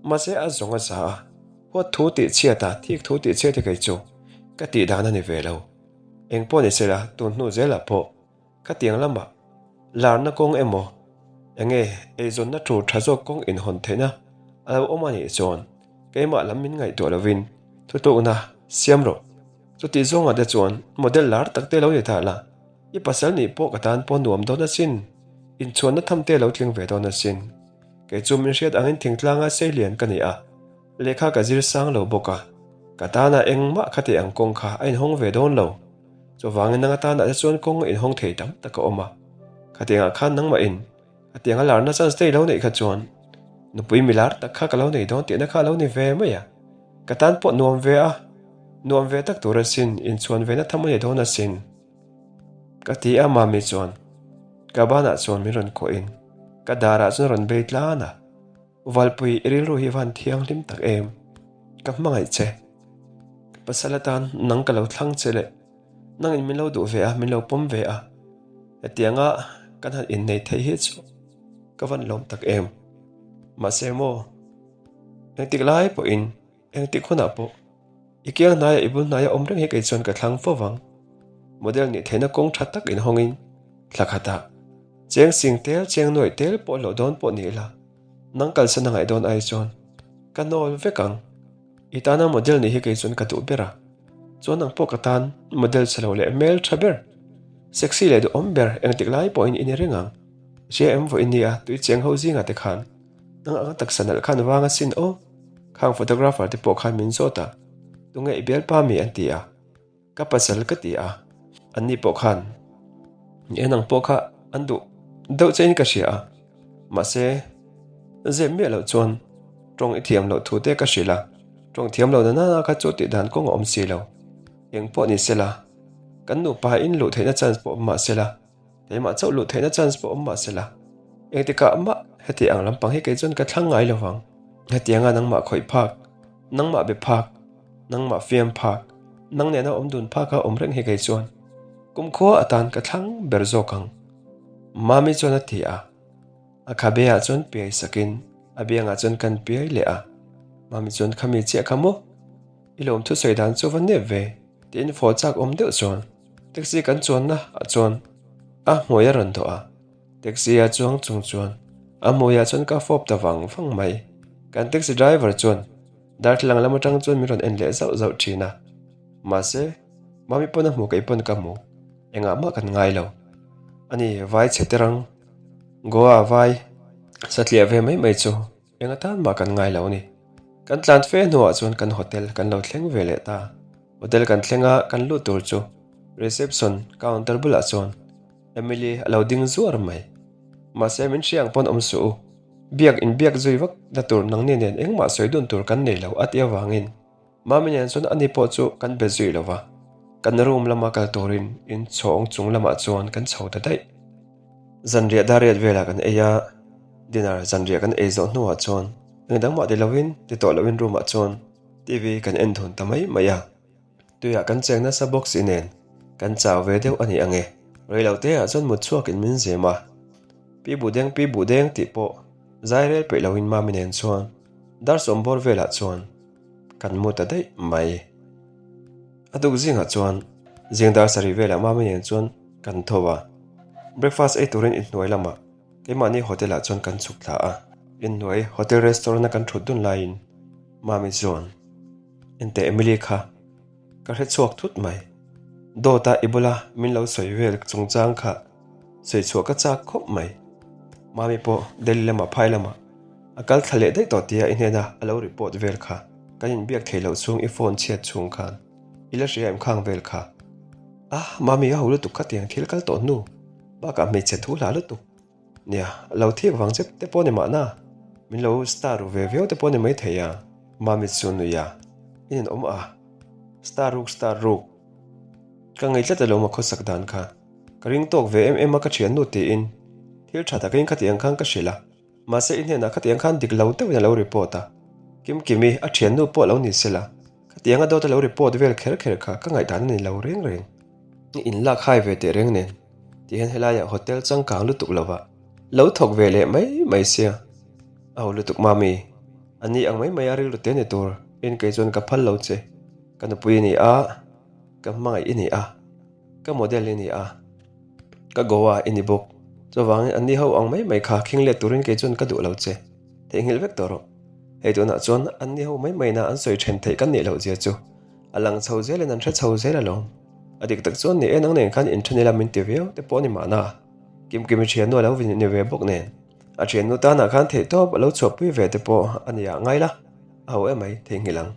Mahse a zawng a za a, huat thu tih chhiat a, thik thu tih chhiat hi kei chu ka tih dan a ni ve lo. Eng pawh ni sela, tun hnu zelah pawh khatiang lamah larna kawng emaw enge eizawnna tur tha zawk kawng inhawn theihna a lo awm a nih chuan keimah lam min ngaihtuah lovin thutlukna siam rawh. Chutih zawngah te chuan model lar tak te lo ni ta la, i pasal nih pawh ka tan pawh nuam dawn asin, inchhuanna tham te lo tling ve dawn asin. Kei chu min hriat angin thingtlanga seilian ka ni a, lehkha ka zir sang lo bawk a, ka tana engmah kha tih ang kawng kha a inhawng ve dawn lo. Chuvangin nanga tanah te chuan kawng a inhawng thei tam tak a awm a, khatiangah khan nangmahin khatianga larna chance te i lo neih kha chuan nupui milar tak kha ka lo nei dawn tihna kha a lo ni ve mai a, ka tan pawh nuam ve a, nuam ve tak tur asin, inchhuan ve na tham a ni dawn asin. Ka ti a, Mami chuan ka banah chuan min rawn kuahin. Ka darah chuan rawn bei tlan a, Valpui i rilru hi van thianghlim tak em? Ka hmangaih che. Ka pasal atan nang ka lo thlang che leh nangin min lo duh ve a, min lo pawm ve a. Hetianga kan han innei theih hi chu ka van lawm tak em? Mahse maw, engtik lai pawhin Engtik hunah pawh i kiang hnaia i bul hnaia awm reng hi kei chuan ka thlang fo vang. Model nih theihna kawng tha tak inhawngin thla khatah cheng sing tel cheng nuaih tel pawh hlawh dawn pawh ni ila nang kalsan a ngaih dawn ai chuan ka nawl vek ang. I tana model nih hi kei chuan ka duh ber a, chuan nang pawh ka tan model chhe lo leh hmel tha ber, sexy leh duhawm ber engtik lai pawhin i ni reng ang. Hria em vawiin nia tui cheng ho zingah te khan nang anga taksa nalh khan vang asin aw. Khang photographer te pawh khan min zawt a, tunge i bialpa mi an ti a, ka pasal ka ti a, anni pawh khan ni e nang pawh kha an duh deuh che in ka hria a, mahse zep miah loh chuan tawng i thiam loh thu te ka hrilh a, tawng thiam lo na nana kha chu tih dan kawng a awm si lo, eng pawh ni sela kan nupa in luh theihna chance pawh awm mah sela. Keimah chauh luh theihna chance pawh awm mah sela, engtikah mah heti ang lampang hi kei chuan ka thlang ngai lo vang. Hetianga nangmah khawih phak, nangmah be phak, nangmah fiam phak, nang nena awm dun phaka awm reng hi kei chuan kumkhua atan ka thlang ber zawk ang. Mami chuan a ti a. A khabe ah chuan piai sakin a biangah chuan kan piai leh a. Mami chuan khami chiah kha maw? I lawm thusawi dan chu va nep ve tiin fawh chak awm deuh chuan taxi kan chuanna ah chuan a hmui a rawn dawh a, taxi a chuang chung chuan a hmuiah chuan ka fawp ta vang vang mai. Kan taxi driver chuan darthlalang lam atang chuan min rawn en leh zauh zauh thin a, mahse mami pawn a hmu kei pawn ka hmu engah mah kan ngai lo. Ani vai chhe te rang Goa vai satliah ve mai mai chu. Eng atan mah kan ngai lo a ni. Kan tlan fe hnuah chuan kan hotel kan lo thleng ve leh ta. Hotel kan thleng a, kan lut tur chu reception counter bulah chuan Emily a lo ding zuar mai. Mahse min hria ang pawn awm suh u. Biak inbiak zui vak na tur nangni nen engmah sawi dun tur kan nei lo a tih avangin Mami nen chuan ani pawh chu kan be zui lo va, kan room lama kal turin inchhawng chung lamah chuan kan chho ta daih. Zanriah dariat velah kan ei a, dinner zanriah kan ei zawh hnuah chuan eng dang mah ti lovin ti tawh lohin room ah chuan TV kan en thun ta mai mai a. Tuiah kan cheng nasa bawk si nen kan chau ve deuh a ni ang e. Reilote ah chuan mut chhuakin min zem a, Pi Buhdeng Pi Buhdeng tih pawh zai rel peih loin Mami nen chuan dar sawm bawr velah chuan Kan mu ta daih mai. A tuk zingah chuan zing dar sarih velah Mami nen chuan kan tho a. Breakfast ei turin inhnuai lamah keimahni hotel ah chuan kan chhuk thla a. Inhnuai hotel restaurant a kan thut dun laiin Mami chuan, Enteh Emily kha ka hre chhuak thut mai. Dawta i bula min lo sawi vel chungchang kha sawi chhuah ka chak khawp mai. Mami pawh Delhi lamah phai lamah A kal thla leh daih tawh tia i hnena a lo report vel kha kan inbiak thei loh chhung i phone chhiat chhung khan i la hria em khang vel kha. Ah, mami a ho lutuk kha tiang thil kal tawh hnu bakah hmeichhe thu hla lutuk. Nia, lo thik vang che te pawh ni mahna, min lo star ru ve viau te pawh ni maithei a. Mami chu nui a, i nen awm a, star ruk star ruk. Ka ngei tlat alawm a khawsak dan kha. Ka ring tawk ve em em a ka thiannu tiin thil tha takin khatiang khan ka hrilh a. Mahse i hnenah khatiang khan dik lo deuhin a lo report a, Kimkimi a thiannu pawh lo ni sela, khatianga dawt a lo report vel kher kher kha ka ngaihdan a ni lo reng reng. I inlak hai ve teh reng nen ti hian helaiah hotel changkang lutuk lovah lo thawk ve leh mai mai sia. A ho lutuk mami, a ni ang mai mai a rilru te ni tur in kei chuan ka phal lo che, ka nupui i ni a, ka hmangaih i ni a. Ka model i ni a, ka Goa i ni bawk. Chuvangin anni ho ang mai mai kha khing let turin kei chuan ka duh lo che. Theihnghilh vek tawh rawh. Hei tunah chuan anni ho mai maina an sawi then theih kan nih loh zia chu a lang chho zelin an hre chho zel alawm. A dik tak chuan ni e nang nen khan inthen ila min ti viau te pawh a ni mahna. Kimkimi thiannu a lo ni ve bawk nen a thiannu tanah khan theihtawp a lo chhuahpui ve te pawh a ni ah ngai la, a ho emai theihnghilh ang.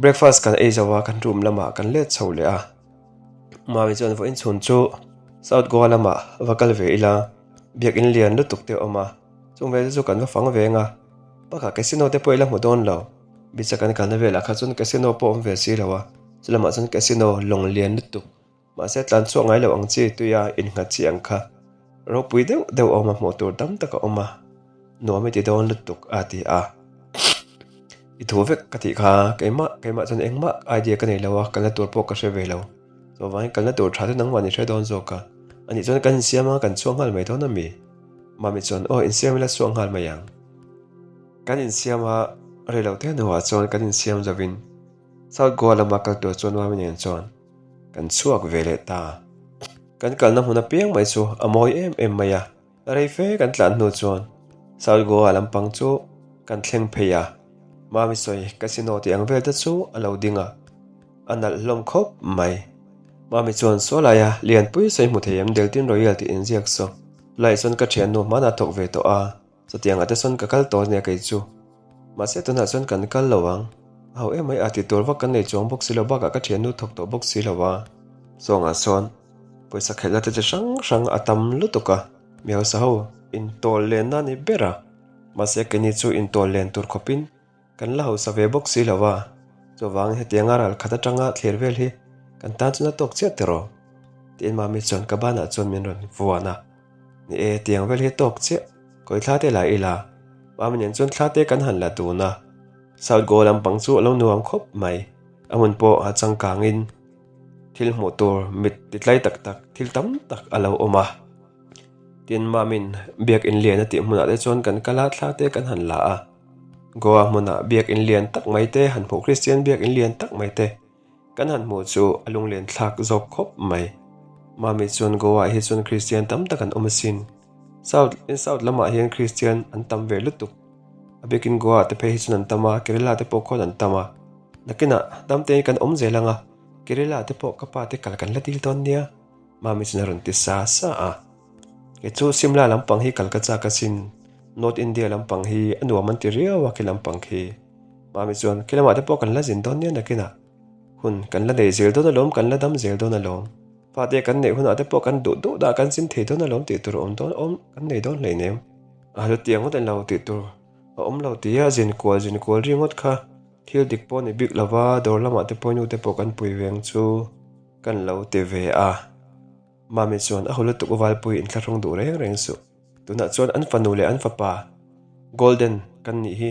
Breakfast kan ei zo a kan room lamah kan let chho leh a. Mami chuan vawiin chhun chu South Goa lamah va kal ve ila, biakin lian lutuk te a awm a, chung vel te chu kan va fang ve ang a, bakah casino te pawh ila hmu dawn lo, beach a kan kalna velah kha chuan casino pawh a awm ve si lo a, chu lamah chuan casino lawng lian lutuk mahse tlan chhuak ngai lo ang chi tuia innghat chi ang kha. Ropui deuh deuh a awm a, hmuh tur tam tak a awm a, nuam i ti dawn lutuk a ti a. I thu vek ka tih kha keimah keimah chuan engmah idea ka nei lo a, kalna tur pawh ka hre ve lo. Chuvangin kalna tur tha chu nangmah ni hre dawn zawk a. Anih chuan kan insiam a, kan chhuak nghal mai dawn a mi? Mami chuan aw insiam ila chhuak nghal mai ang. Kan insiam a, reilote hnuah chuan kan insiam zovin South Goa lama kal tur chuan Mami nen chuan kan chhuak ve leh ta. Kan kalna hmun apiang mai chu a mawi em em mai a, rei fe kan tlan hnu chuan South Goa lampang chu kan thleng phei a, Mami sawi casino tih ang vel te chu a lo ding a, a nalh hlawm khawp mai. Mami chuan saw laia lianpui sawi hmu thei em Deltin Royal tih inziak saw laiah sawn ka thiannu hmanah thawk ve tawh a. Chutiang ah te sawn ka kal tawh ania kei chu. Mahse tunah chuan kan kal lo ang. A ho em mai a ti tur vak kan nei chuang bawk si lo bakah ka thiannu thawk tawh bawk si lo a. Chawngah sawn pawisa khelhna te chi hrang hrang a tam lutuk a, mi hausa ho intawl lenna a ni ber a. Mahse keini chu intawl len tur khawpin Kan la hausa ve bawk si lo a, chuvangin hetianga ral khat atanga thlir vel hi kan tan chuan a tawk chiah tiraw? Tiin Mami chuan ka banah chuan min rawn vuan a, Ni e, tiang vel hi a tawk chiah, kawi thla te la ila, Mami nen chuan thla te kan han la dun a, South Goa lampang chu a lo nuam khawp mai, a hmun pawh a changkangin thil hmuh tur mit ti tlai tak tak thil tam tak a lo awm a. Tin Mamin biak in lian a tih hmunah te chuan kan kal a, thla te kan han la a. Goa hmunah biak in lian tak mai te han hmuh Kristian biak in lian tak mai te kan han hmuh chu a lunglen thlak zawk khawp mai. Mami chuan Goa ah hi chuan Kristian tam tak an awm asin. South in South lamah hian Kristian an tam ve lutuk. A biakin Goa ah te phei hi chuan an tam a, Kerala te pawh khuan an tam a. Nakinah dam te kan awm zel ang a, Kerala te pawh ka pa te kal kan la dil dawn nia. Mami chuan a rawn ti sa sa a. Kei chu Simla lampang hi kal ka chak asin, North India lampang hi a nuam an ti riau a khi lampang khi. Mami chuan khi lamah te pawh kan la zin dawn nia nakinah hun kan la nei zel dawn alawm, kan la dam zel dawn alawm. Fate kan neih hunah te pawh kan duh duh dah kan zin thei dawn alawm tih tur a awm dawn awm kan nei dawn hleinem. A hetiang ngawt an lo tih tur a awm lo tia zin kual zin kual ri ngawt kha thil dik pawh a ni bik lova dawr lamah te pawh nu te pawh kan pui veng chu kan lo ti ve a. Mami chuan a hulu tuk valpui inthlahrung duh reng reng suh. Tunah chuan an fanu leh an fapa Golden kan nih hi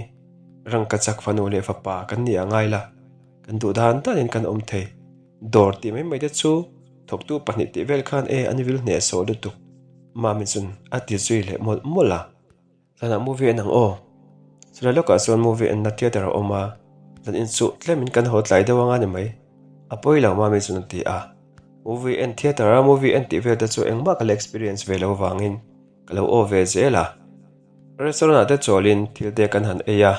rangkachak fanu leh fapa kan nih a ngai la, kan duh dan danin kan awm thei. Dawr tih mai mai te chu thawktu pahnih tih vel khan e an vil hnehsawh lutuk. Mami chuan a ti zui leh mawlh mawlh a. Zanah movie en ang aw. Chulai lawkah chuan movie enna theatre a awm a, zan inchuh tlemin kan haw tlai deuh anga ni mai. A pawi lo mami chuan a ti a. Movie en theatre a movie en tih vel te chu engmah ka la experience ve lo vangin ka lo aw ve zel a. Restaurant ah te chawlin thil te kan han ei a,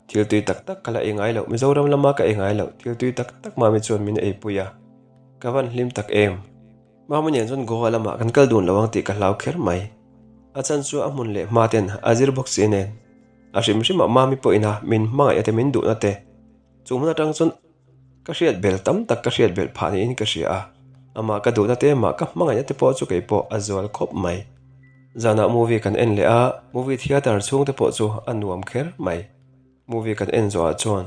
thil tui tak tak ka la ei ngai loh, Mizoram lama ka ei ngai loh thil tui tak tak mami chuan min eipui a, ka van hlim tak em. Mama nen chuan Goa lamah kan kal dun lo ang tih ka hlau kher mai. A chan chu a hmun leh hma ten a zir bawk si nen. A hrim hrimah Mami pawhin a min hmangaih te min duhna te. Chu hmun atang chuan ka hriat bel tam tak ka hriat belh phah niin ka hria a. Amah ka duhna te mah ka hmangaihna te pawh chu kei pawh a zual khawp mai. Zanah movie kan en leh a, movie theatre chhung te pawh chu a nuam kher mai. Movie kan en zawhah chuan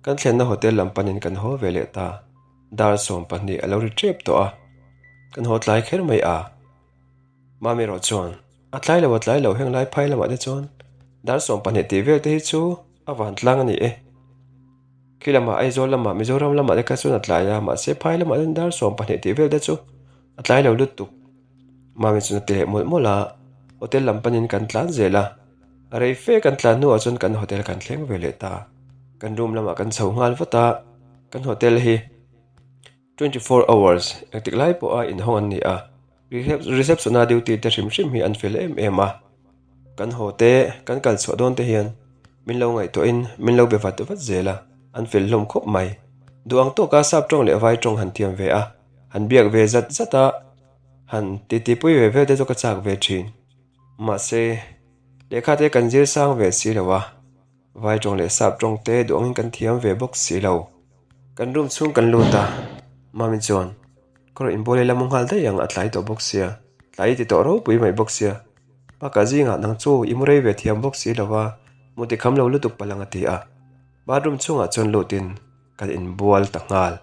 kan thlenna hotel lam panin kan haw ve leh ta. Dar 12 a lo ri tep tawh a, kan haw tlai kher mai a. Mami erawh chuan, A tlai lo, a tlai lo, heng lai phai lamah te chuan dar 12 tih vel te hi chu a van tlang a ni e. Khi lamah Aizawl lamah Mizoram lamah te kha chuan a tlai a, mahse phai lamah chuan dar 12 tih vel te chu a tlai lo lutuk. Mami chuan a ti leh mawlh mawlh a, hotel lam panin kan tlan zel a. A rei fe kan tlan hnuah chuan kan hotel kan thleng ve leh ta. Kan room lamah kan chho nghal vat a, kan hotel hi 24 hours engtik lai pawha inhawng an ni a, reception a duty te hrim hrim hi an fel em em a. Kan haw te, kan kal chhuah dawn te hian min lo ngaihtuahin min lo be vat vat zel a, an fel hlawm khawp mai. Duh ang tawka sap tawng leh vai tawng han thiam ve a, han biak ve zat zat a, han titipui ve vel te chu ka chak ve thin. Mahse, lehkha te kan zir sang ve si lo a, vai tawng leh sap tawng te duh angin kan thiam ve bawk si lo. Kan room chhung kan lut a, Mami chuan, Ka rawn inbual ila mu nghal daih ang a tlai tawh bawk sia, tlai i ti tawh ropui mai bawk sia. Bakah zingah nang chu i mu rei ve thiam bawk si lo a, mu ti kham lo lutuk palh ang a ti a. Bathroom chhungah chuan lutin kan inbual ta nghal.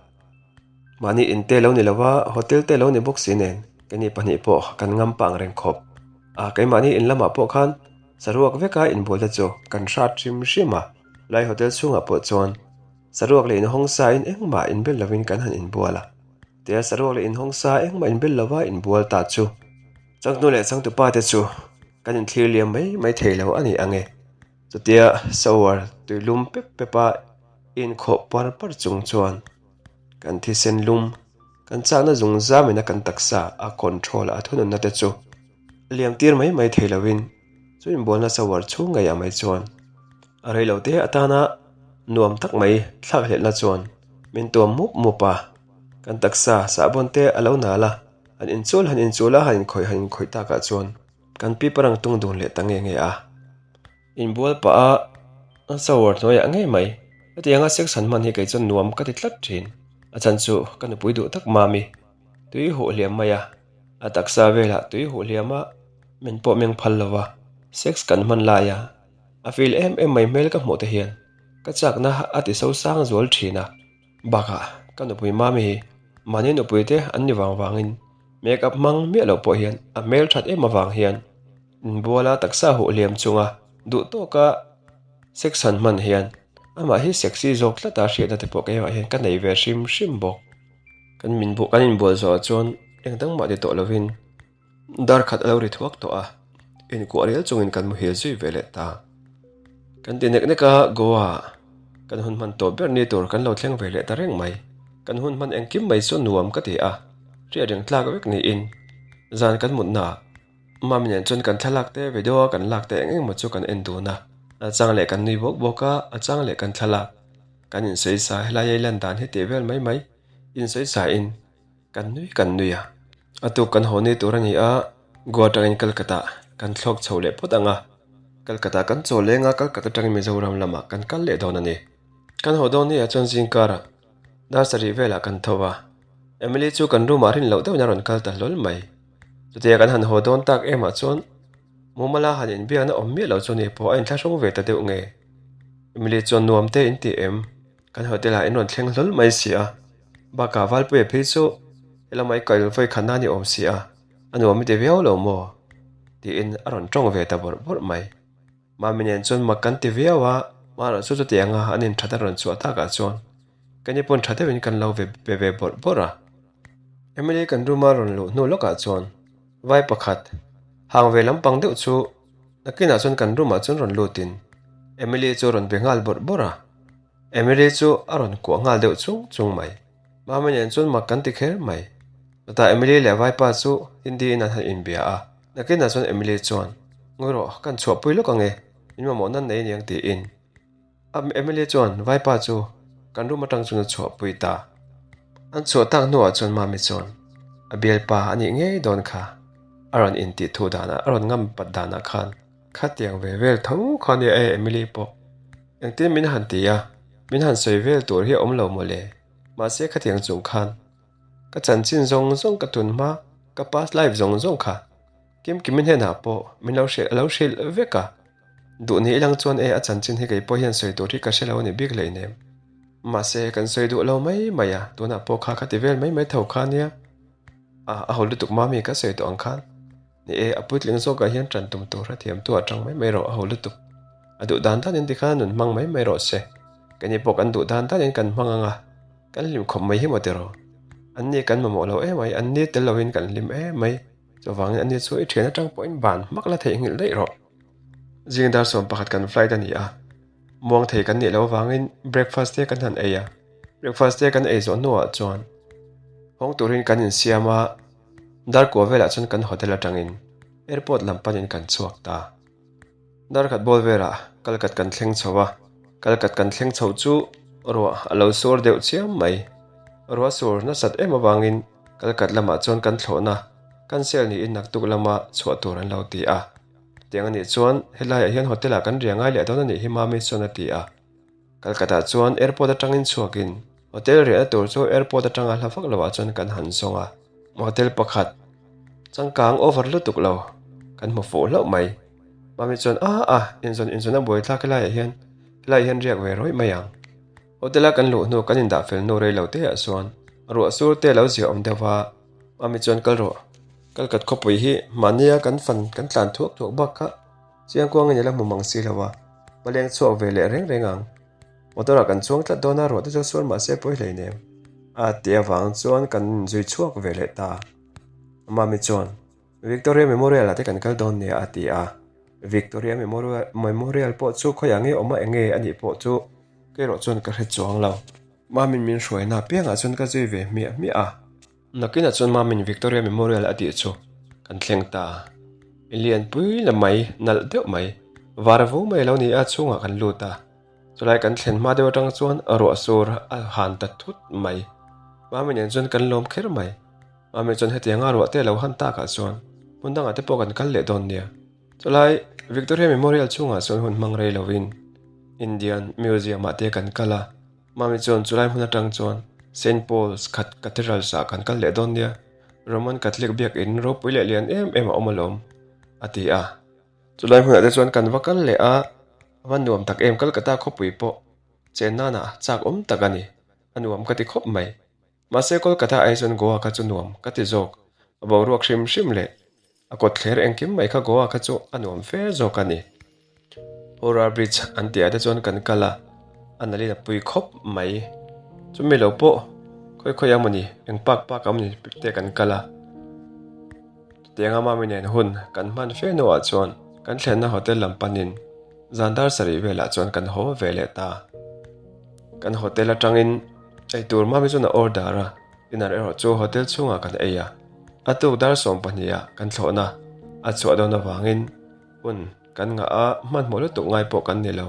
Mahni in te lo ni lo a, hotel te lo ni bawk si nen, keini pahnih pawh kan ngam pang reng khawp. A, keimahni in lamah pawh khan saruak veka inbual te chu kan hrat hrim hrim a, lai hotel chhungah pawh chuan saruak leh inhawng sa in engmah inbel lovin kan han inbual a. Tia saruak leh inhawng sa engmah inbel lova inbual ta chu changtu leh changtupa te chu kan inthlir liam mai mai thei lo a ni ang e. Chutia shower tuilum pep pep a inkhawh par par chung chuan kan thisen lum kan chakna zung zamina kan taksa a control a thununna te chu liam tir mai mai thei lovin chu inbualna shower chhung ngeiah mai chuan a rei lo te atana nuam tak mai thlak hlelhna chuan min tuam mup mup a, kan taksa sahbawn te a lo nal a, han inchul han inchul a han inkhawih han inkhawih takah chuan kan pi parang tung dun leh ta nge nge a. Inbual pah a an shower hnuaiah ngei mai. Hetianga sex han hman hi kei chuan nuam ka ti tlat thin. A chhan chu ka nupui duh tak mami tui huh hliam mai a, a taksa velah tui huh hliam a min pawh meng phal lo va, sex kan hman lai a, a feel em em mai hmel ka hmuh te hian ka chakna a ti so sang zual thin a. Bakah ka nupui mami hi mahni nupui te an ni vang vangin make up hmang miah loh pawh hian a hmel that em avang hian Inbuala taksa huh hliam chunga duh tawka sex han hman hian amah hi sexy zawk tlata hriatna te pawh keimah hian ka nei ve hrim hrim bawk. Kan min buh kan inbual zawhah chuan eng dang mah ti tawh lovin dar khat a lo ri thuak tawh a, inkuah rial chungin kan muhil zui ve leh ta. Kan ti nek nek a, Goa kan hun hman tawh ber ni tur kan lo thleng ve leh ta reng mai. Kan hun hman engkim mai chu nuam ka ti a, hriat reng tlak vek niin zan kan mutnaah Mami nen chuan kan thlalak te, video a kan lak te eng engemaw chu kan en dun a, a chang leh kan nui bawk bawk a, a chang leh kan thlalak kan insawi sa helai a i lan dan hi tih vel mai mai insawi sa in kan nui kan nui a. A tuk kan haw ni tur a ni a, Goa atangin Calcutta kan thlawk chho leh phawt ang a, Calcutta kan chaw leng a, Calcutta atangin Mizoram lamah kan kal leh dawn a ni. Kan haw dawn ni ah chuan zingkarah dar sarih velah kan tho a, Emily chu kan room ah rin loh deuhin a rawn kal ta hlawl mai. Chutia kan han haw dawn tak emah chuan Mumala han inbiakna awm miah lo chu ni pawh a inthlahrung ve ta deuh nge. Emily chuan nuam te in ti em? Kan hotel ah in rawn thleng hlawl mai si a, bakah Valpuia phei chu helamah i kal vawi khat nan i awm si a, a nuam i ti viau lo maw? tiin a rawn tawng ve ta bawrh bawrh mai. Mami nen chuan mak kan ti viau a, mahrawh chu chutianga an inthat a rawn chhuah takah chuan ka ni pawn tha deuhin kan lo ve be ve bawrh bawrh a. Emily kan room a rawn luh hnu lawkah chuan vai pakhat hang ve lampang deuh chu nakinah chuan kan room ah chuan rawn lutin Emily chu a rawn be nghal bawrh bawrh a, Emily chu a rawn kuah nghal deuh chung chung mai. Mami nen chuan mak kan ti kher mai. Chutah Emily leh vaipa chu Hindi in an han inbia a, nakinah chuan Emily chuan, Ngawi rawh, kan chhuahpui lawk ang e, min mamawh nan nei aniang tiin. Emily chuan vaipa chu kan room atang chuan a chhuahpui ta. An chhuah tak hnuah chuan Mami chuan, A bialpa a nih ngei dawn kha, a rawn intih thu danah, a rawn ngam pat danah khan khatiang ve vel tho kha nia e Emily pawh. Engtin min han ti a, min han sawi vel tur hi a awm lo mawle. Mahse khatiang chung khan ka chanchin zawng zawng ka tun hma, ka past life zawng zawng kha Kimkimi hnenah pawh min lo hrilh a lo hrilh vek a. Duh ni ilang chuan e a chanchin hi kei pawh hian sawi tur hi ka hre lo a ni bik hleinem. Mahse kan sawi duh lo mai mai a, tunah pawh kha ka ti vel mai mai tho kha nia. A, a haw lutuk mami ka sawi tawh ang khan. Ni e, a puitling zawkah hian ṭan tum tur a thiamtu a ṭang mai mai rawh a ho lutuk. A duh dan danin tikhan nun hmang mai mai rawh se. Keini pawh kan duh dan danin kan hmang ang a, kan hlim khawp mai hi maw tiraw? An ni kan mamawh lo em mai, an ni tel loin kan hlim em mai. Chuvangin an ni chu i ṭhian aṭang pawhin ban hmak la theihnghilh daih rawh. Zing dar 11 kan flight a ni a, muang thei kan nih loh avangin breakfast te kan han ei a. Breakfast te kan ei zawh hnuah chuan hawng turin kan insiam a. Darkua velah chuan kan hotel atangin airport lam panin kan chhuak ta. Darkhat ball velah Kalkat kan thleng chho a, Kalkat kan thleng chho chu ruah a lo sur deuh chiam mai. Ruah sur nasat em avangin Kalkat lamah chuan kan thlawhna cancel niin naktuk lama chhuah tur an lo ti a. Tiang anih chuan helaiah hian hotel ah kan ria ngai leh dawn anih hi Mami chuan a ti a. Kalkatah chuan airport atangin chhuakin hotel riahna tur chu airport atanga hla vak loah chuan kan han zawng a, hotel pakhat changkang over lutuk lo kan hmu fuh hlauh mai. Mami chuan a a inzawn inzawn a buaithlak helaiah hian helaiah hian riak ve rawih mai ang. Hotel a kan luh hnu kan indah fel hnu rei lo te ah chuan ruah sur te a lo ziah awm deuh va, Mami chuan kal rawh. Kalkat khawpui hi mahnia kan fan kan tlan thuak thuak bak kha chiangkuang in i la hmu mang si lo a, va leng chhuak ve leh reng reng ang. Motor ah kan chuang tlat dawn a, ruah te chu sual mah se pawi hlei nem a tih avang chuan kan inzui chhuak ve leh ta. Mami chuan Victoria Memorial ah te kan kal dawn nia a ti a, Victoria Memorial pawh chu khawiah nge awm a eng nge a nih pawh chu kerawh chuan ka hre chuang lo. Mamin min hruaina apiangah chuan ka zui ve hmiah hmiah a. Nakinah chuan Mamin Victoria Memorial a tih chu kan thleng ta. I lianpui la mai, nalh deuh mai, var vu mai a lo ni a, chhungah kan lut a. Chulai kan thlen hma deuh atang chuan ruah sur a han ta thut mai. Mami nen chuan kan lawm kher mai. Mami chuan hetianga ruah te a lo han takah chuan hmun dangah te pawh kan kal leh dawn nia. Chulai Victoria Memorial chhungah chuan hun hmang rei lovin Indian Museum ah te kan kal a. Mami chuan chulai hmun atang chuan Saint Paul's khat Cathedrals ah kan kal leh dawn nia, Roman Catholic biakin ropui leh lian em em a awm alawm, a ti a. Chulai hmunah te chuan kan va kal leh a, a va nuam tak em Kolkata khawpui pawh chen nana chak awm tak a ni, a nuam ka ti khawp mai. Mahse Kolkata ai chuan Goa kha chu nuam ka ti zawk, a boruak hrim hrim leh a kawt thler engkim mai kha Goa kha chu a nuam fe zawk a ni. Howrah Bridge an tihah te chuan kan kal a, a nalin a pui khawp mai. Chumi lo pawh khawi khawi a mawni, eng park park a mawni te kan kal a. Chutianga Mami nen hun kan hman fe hnuah chuan kan thlenna hotel lam panin zan dar sarih velah chuan kan haw ve leh ta. Kan hotel atangin eitur Mami chuan a order a, dinner erawh chu hotel chhungah kan ei a. A tuk dar 12 ah kan thlawhna a chhuah dawn avangin hun kan ngah a, hmanhmawh lutuk ngai pawh kan ni lo.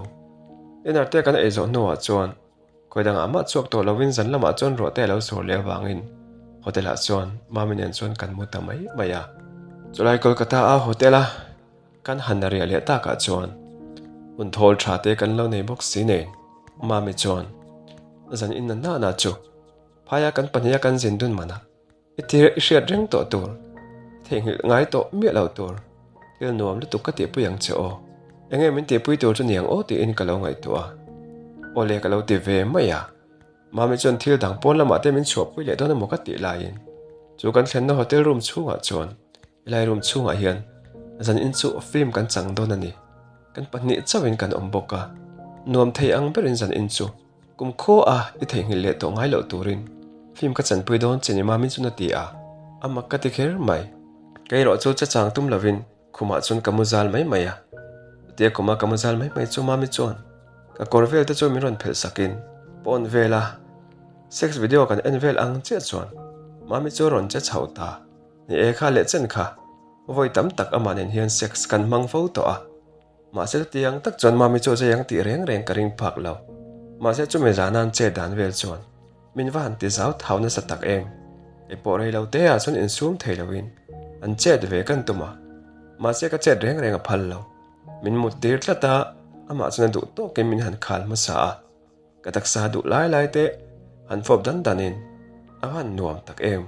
Dinner te kan ei zawh hnuah chuan Khawi dangah mah chhuak tawh lovin zan lamah chuan ruah te a lo sur leh avangin hotel ah chuan Mami nen chuan kan mu ta mai mai a. Chulai Kolkata a hotel a kan han riah leh takah chuan hun thawl tha te kan lo nei bawk si nen Mami chuan zan in na nana chu phaia kan pahniha kan zin dun manah I thil i hriat reng tawh tur, theihnghilh ngai tawh miah lo tur, thil nuam lutuk ka tihpui ang che aw. Enge min tihpui tur chu niang aw tiin ka lo ngaihtuah a. Awle ka lo ti ve mai a. Mami chuan thil dang pawn lamah te min chhuahpui leh dawn emaw ka tih laiin chu kan thlenna hotel room chhungah chuan helai room chhungah hian zan in chu film kan chang dawn a ni. Kan pahnih chauhin kan awm bawk a, nuam thei ang berin zan in chu Kum khaw a i theihnghilh leh tawh ngai loh turin film ka chanpui dawn che ni Mami chuan a ti a, a mak ka ti kher mai. Kei erawh chu chachang tum lovin khumah chuan ka mu zal mai mai a. Chutia khuma ka mu zal mai mai chu Mami chuan ka kawr vel te chu min rawn phelh sakin pawn vela sex video kan en vel ang chiah chuan Mami chu a rawn che chho ta. Ni e kha leh chen kha vawi tam tak amah nen hian sex kan hmang fo tawh a. Mahse chutiang tak chuan Mami chu zai ang tih reng reng ka ring phak lo. Mahse chumi zana an chet dan vel chuan min va han ti zau thau nasa tak em. Kei pawh rei lo te ah chuan insum thei loin an chet ve kan tum a. Mahse ka chet reng reng a phal lo. Min mut tir tlat a, amah chuan a duh tawkin min han khal hmasa a. Ka taksa duh lai lai te han fawp dan dan in a van nuam tak em.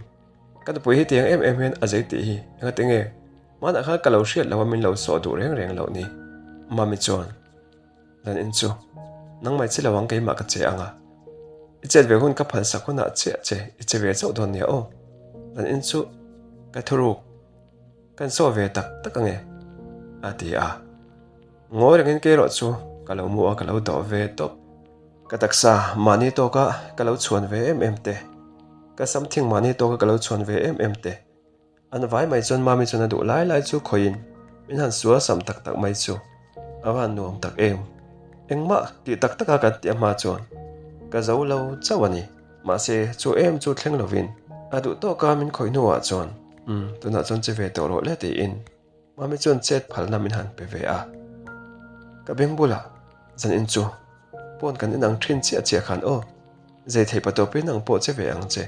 Ka nupui hi tiang em em hian a zei tih hi engati nge hmanah khan ka lo hriat lo a min lo sawh duh reng reng loh ni. Mami chuan dan in chu nangmai che lo ang keimah ka che ang a, i chet ve hun ka phalsak hunah chiah che i che ve chauh dawn nia aw. Dan in chu ka thuruk kan sawh ve tak tak ange a ti a. Ngawi rengin kei erawh chu ka lo mu a, ka lo dawh ve tawp. Ka taksa mahni tawka ka lo chhuan ve em em te, ka samthing mahni tawka ka lo chhuan ve em em te, an vai mai chuan Mami chuan a duh lai lai chu khawiin min han sual sam tak tak mai chu a van nuam tak em. Engmah tih tak taka kan tih a hma chuan ka zo lo chauh a ni. Mahse chu em chu thleng lovin a duh tawka min khawih hnuah chuan umm tunah chuan che ve tawh rawh le tiin Mami chuan chet phalna min han pe ve a, ka beng bulah zan in chu pawn kan inang thin chiah chiah khan aw, zei thei pa tawpin ang pawh che ve ang che.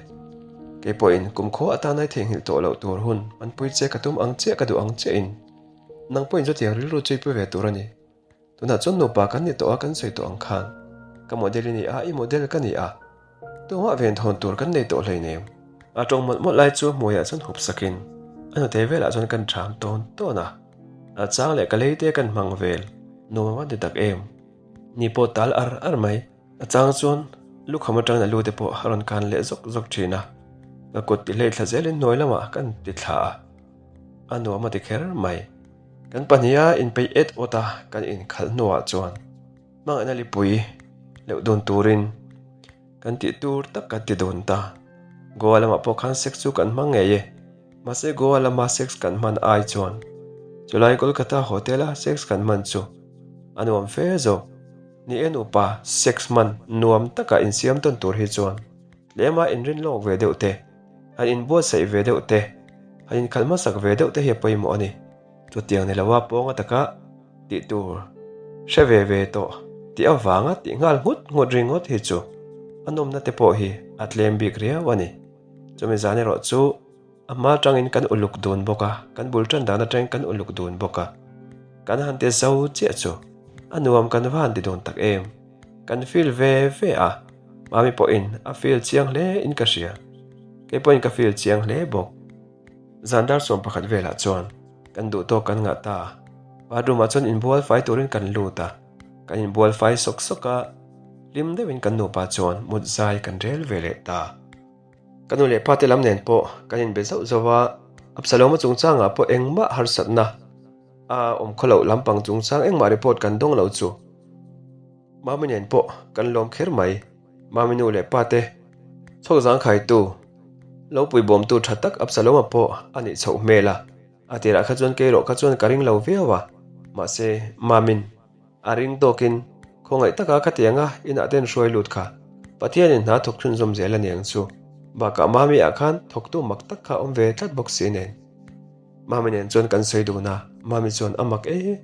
Kei pawhin kumkhua atana i theihnghilh tawh loh tur hun manpui che ka tum ang chiah ka duh ang chiahin nang pawhin chutiang rilru chu i pu ve tur a ni. Tunah chuan nupa kan ni tawh a kan sawi tawh ang khan ka model i ni a, i model ka ni a, tumah venthawn tur kan nei tawh hleinem. A tawng mawlh mawlh lai chu hmuaiah chuan hup sakin a hnute velah chuan kan ṭham tawn tawn a, a chang leh ka lei te kan hmang vel nuam a va ti tak em. Ni pawh tal ar ar mai, a chang chuan lukham atangin a lu te pawh a rawn kan leh zawk zawk thin a, ka kut ti hlei thla zelin hnuai lamah kan ti thla a. a nuam a ti kher mai. Kan pahniha inpeih et awt a kan inkhalh hnuah chuan hmangaihna lipui leuh dun turin kan tih tur tak kan ti dun ta. Goa lamah pawh khan sex chu kan hmang ngei e. Mahse Goa lama sex kan hman ai chuan chulai Kolkata hotel a sex kan hman chu a nuam fe zawk. Ni e nupa sex hman nuam taka insiam tawn tur hi chuan tlema inrin lawk ve deuh te, han inbuatsaih ve deuh te, han inkhalh hmasak ve deuh te hi a pawimawh a ni. Chutiang ni loa pawnga taka tih tur hre ve ve tawh tih avanga tih nghal nghut nghut ringawt hi chu a nawmna te pawh hi a tlem bik riau a ni. Chumi zan erawh chu a hma atangin kan uluk dun bawk a, kan bul tan dan atangin kan uluk dun bawk a, kan han ti zo chiah chu a nuam kan va han ti dun tak em. Kan feel ve ve a, mami pawhin a feel chiang hle in ka hria, kei pawhin ka feel chiang hle bawk. Zan dar 11 velah chuan kan duh tawk kan ngah ta. Bathroom ah chuan inbual fai turin kan lut a, kan inbual fai sawk sawk a, hlim deuhin kan nupa chuan mut zai kan rel ve leh ta. Ka nu leh pa te lam nen pawh kan inbe zauh zauh a, Absalom-a chungchangah pawh engmah harsatna a awm khaw loh lampang chungchang engmah report kan dawng lo chu Mami nen pawh kan lawm kher mai. Mami nu leh pa te chhawk zangkhaitu lo puibawmtu tha tak Absalom-a pawh a nih chhoh hmel a, a tirah kha chuan keirawh kha chuan ka ring lo viau a, mahse Mamin a ring tawkin khawngaih taka khatianga inah ten hruai lut kha Pathianin hna thawk chhunzawm zel a niang chu, bakah Mami ah khan thawktu mak tak kha awm ve tlat bawk si nen. Mami nen chuan kan sawi dun a, Mami chuan a mak e,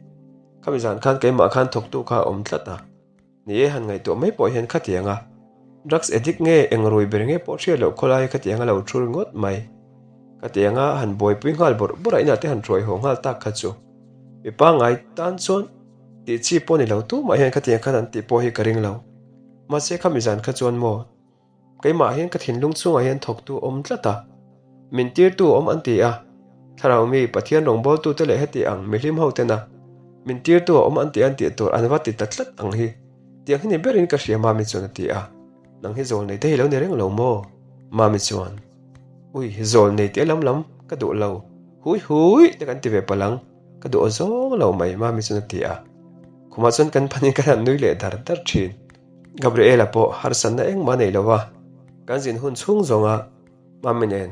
khami zan khan keimah khan thawktu kha a awm tlat a. Ni e, han ngaihtuah mai pawh hian khatiang a, drugs addict nge eng rui ber nge pawh hriat loh khawlai khatiang a lo thu ringawt mai. Khatiang a han buaipui nghal bawrh bawrh a inah te han hruai haw nghal tak kha chu mi pangngai tan chuan tih chi pawh ni lo tumah hian khatiang khan an tih pawh hi ka ring lo. Mahse khami zan kha chuan maw Keimah hian ka thinlung chungah hian thawktu awm tlat a, min tirtu awm an ti a, Thlarau mi Pathian rawngbawltute leh heti ang mihlim ho tena min tirtu a awm an ti an tih tur an va ti ta tlat ang hi, tiang hi ni berin ka hria Mami chuan a ti a, nang hi zawl nei te hi lo ni reng lo maw? Mami chuan, Ui, zawl nei teh lam lam ka duh lo, hui hui te kan ti ve palh ang, ka duh aw zawng lo mai Mami chuan a ti a, khumah chuan kan panin kan han nui leh dar dar thin. Gabriela pawh harsatna engmah nei lo a, kan zin hun chhung zawnga Mami nen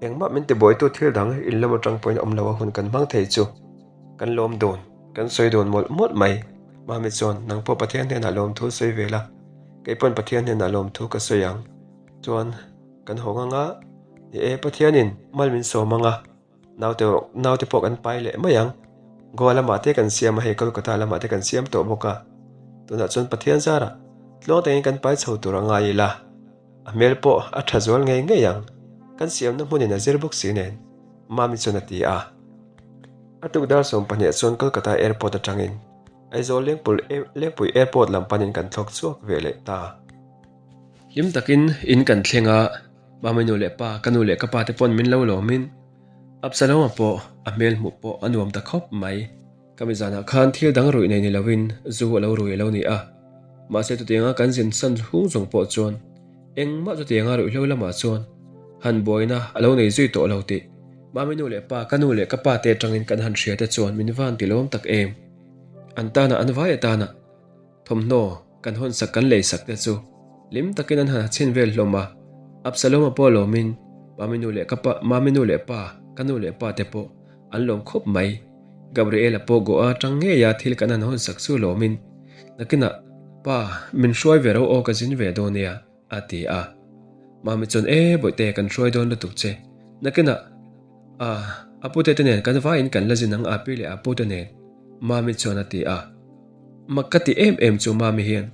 engmah min tibuaitu thil dang in lam atang pawhin awm lo a hun kan hmang thei chu kan lawm dun, kan sawi dun mawlh mawlh mai. Mami chuan nang pawh Pathian hnenah lawmthu sawi ve la, kei pawn Pathian hnenah lawmthu ka sawi ang. Chuan kan hawng anga, ni e Pathianin mal min sawm anga, Naute naute pawh kan pai leh mai ang. Goa lamah te kan siam a, hei Kolkata lamah te kan siam tawh bawk a. Tunah chuan Pathian zarah tluang takin kan pai chho tur a ngai ila, a hmel pawh a tha zual ngei ngei ang. Kan siamna hmunin a zir bawk si nen, Mami chuan a ti a. A tuk dar 12 chuan Kolkata airport atangin Aizawl Lengpui airport lam panin kan thlawk chhuak ve leh ta. Hlim takin in kan thleng a, Mami nu leh pa, ka nu leh ka pa te pawn min lo lawmin Absalom-a pawh a hmel hmuh pawh a nuam ta khawp mai. Ka mi zanah khan thil dang ruih nei ni loin zu a lo rui a lo ni a, mahse chutianga kan zin san hung zawng pawh chuan engmah chutianga ruihhlo lamah chuan han buaina a lo nei zui tawh lo tih Mami nu leh pa, ka nu leh ka pa te atangin kan han hria te chuan min van ti lawm tak em. An tana an vai atana. Thawmhnaw kan hawnsak kan leisak te chu hlim takin an han chhin vel hlawm a, Absalom-a pawh lawmin Mami nu leh ka pa, Mami nu leh pa, ka nu leh pa te pawh an lawm khawp mai. Gabriel-a pawh Goa atang ngeia thil kan han hawnsak chu lawmin nakinah Pa, min hruai ve ro aw ka zin ve dawn nia. A ti a. Mami chuan, E, Bawihte, kan hruai dawn lutuk che. Nakinah, a, a pute te nen kan vaiin kan la zin ang a pi leh a pute nen. Mami chuan a ti a. Mak ka ti em em chu Mami hian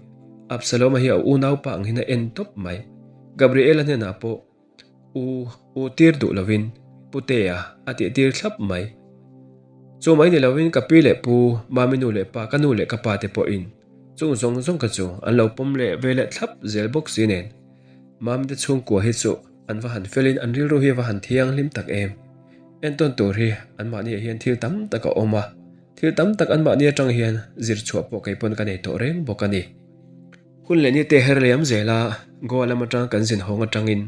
Absalom-a hi a unaupa ang hian a en tawp mai. Gabriela hnenah pawh U, u tir duh lovin Putea a tih tir thlap mai. Chu mai ni lovin ka pi leh pu, Mami nu leh pa, ka nu leh ka pa te pawhin Chung zawng zawng kha chu an lo pawm leh ve leh thlap zel bawk si nen. Mamte chhungkua hi chu an va han felin an rilru hi a va han thianghlim tak em. Entawn tur hi anmahniah hian thil tam tak a awm a, thil tam tak anmahni atang hian zir chhuah pawh kei pawn ka nei tawh reng bawk a ni. Hun leh nite her liam zela Goa lam atang kan zin hawng atangin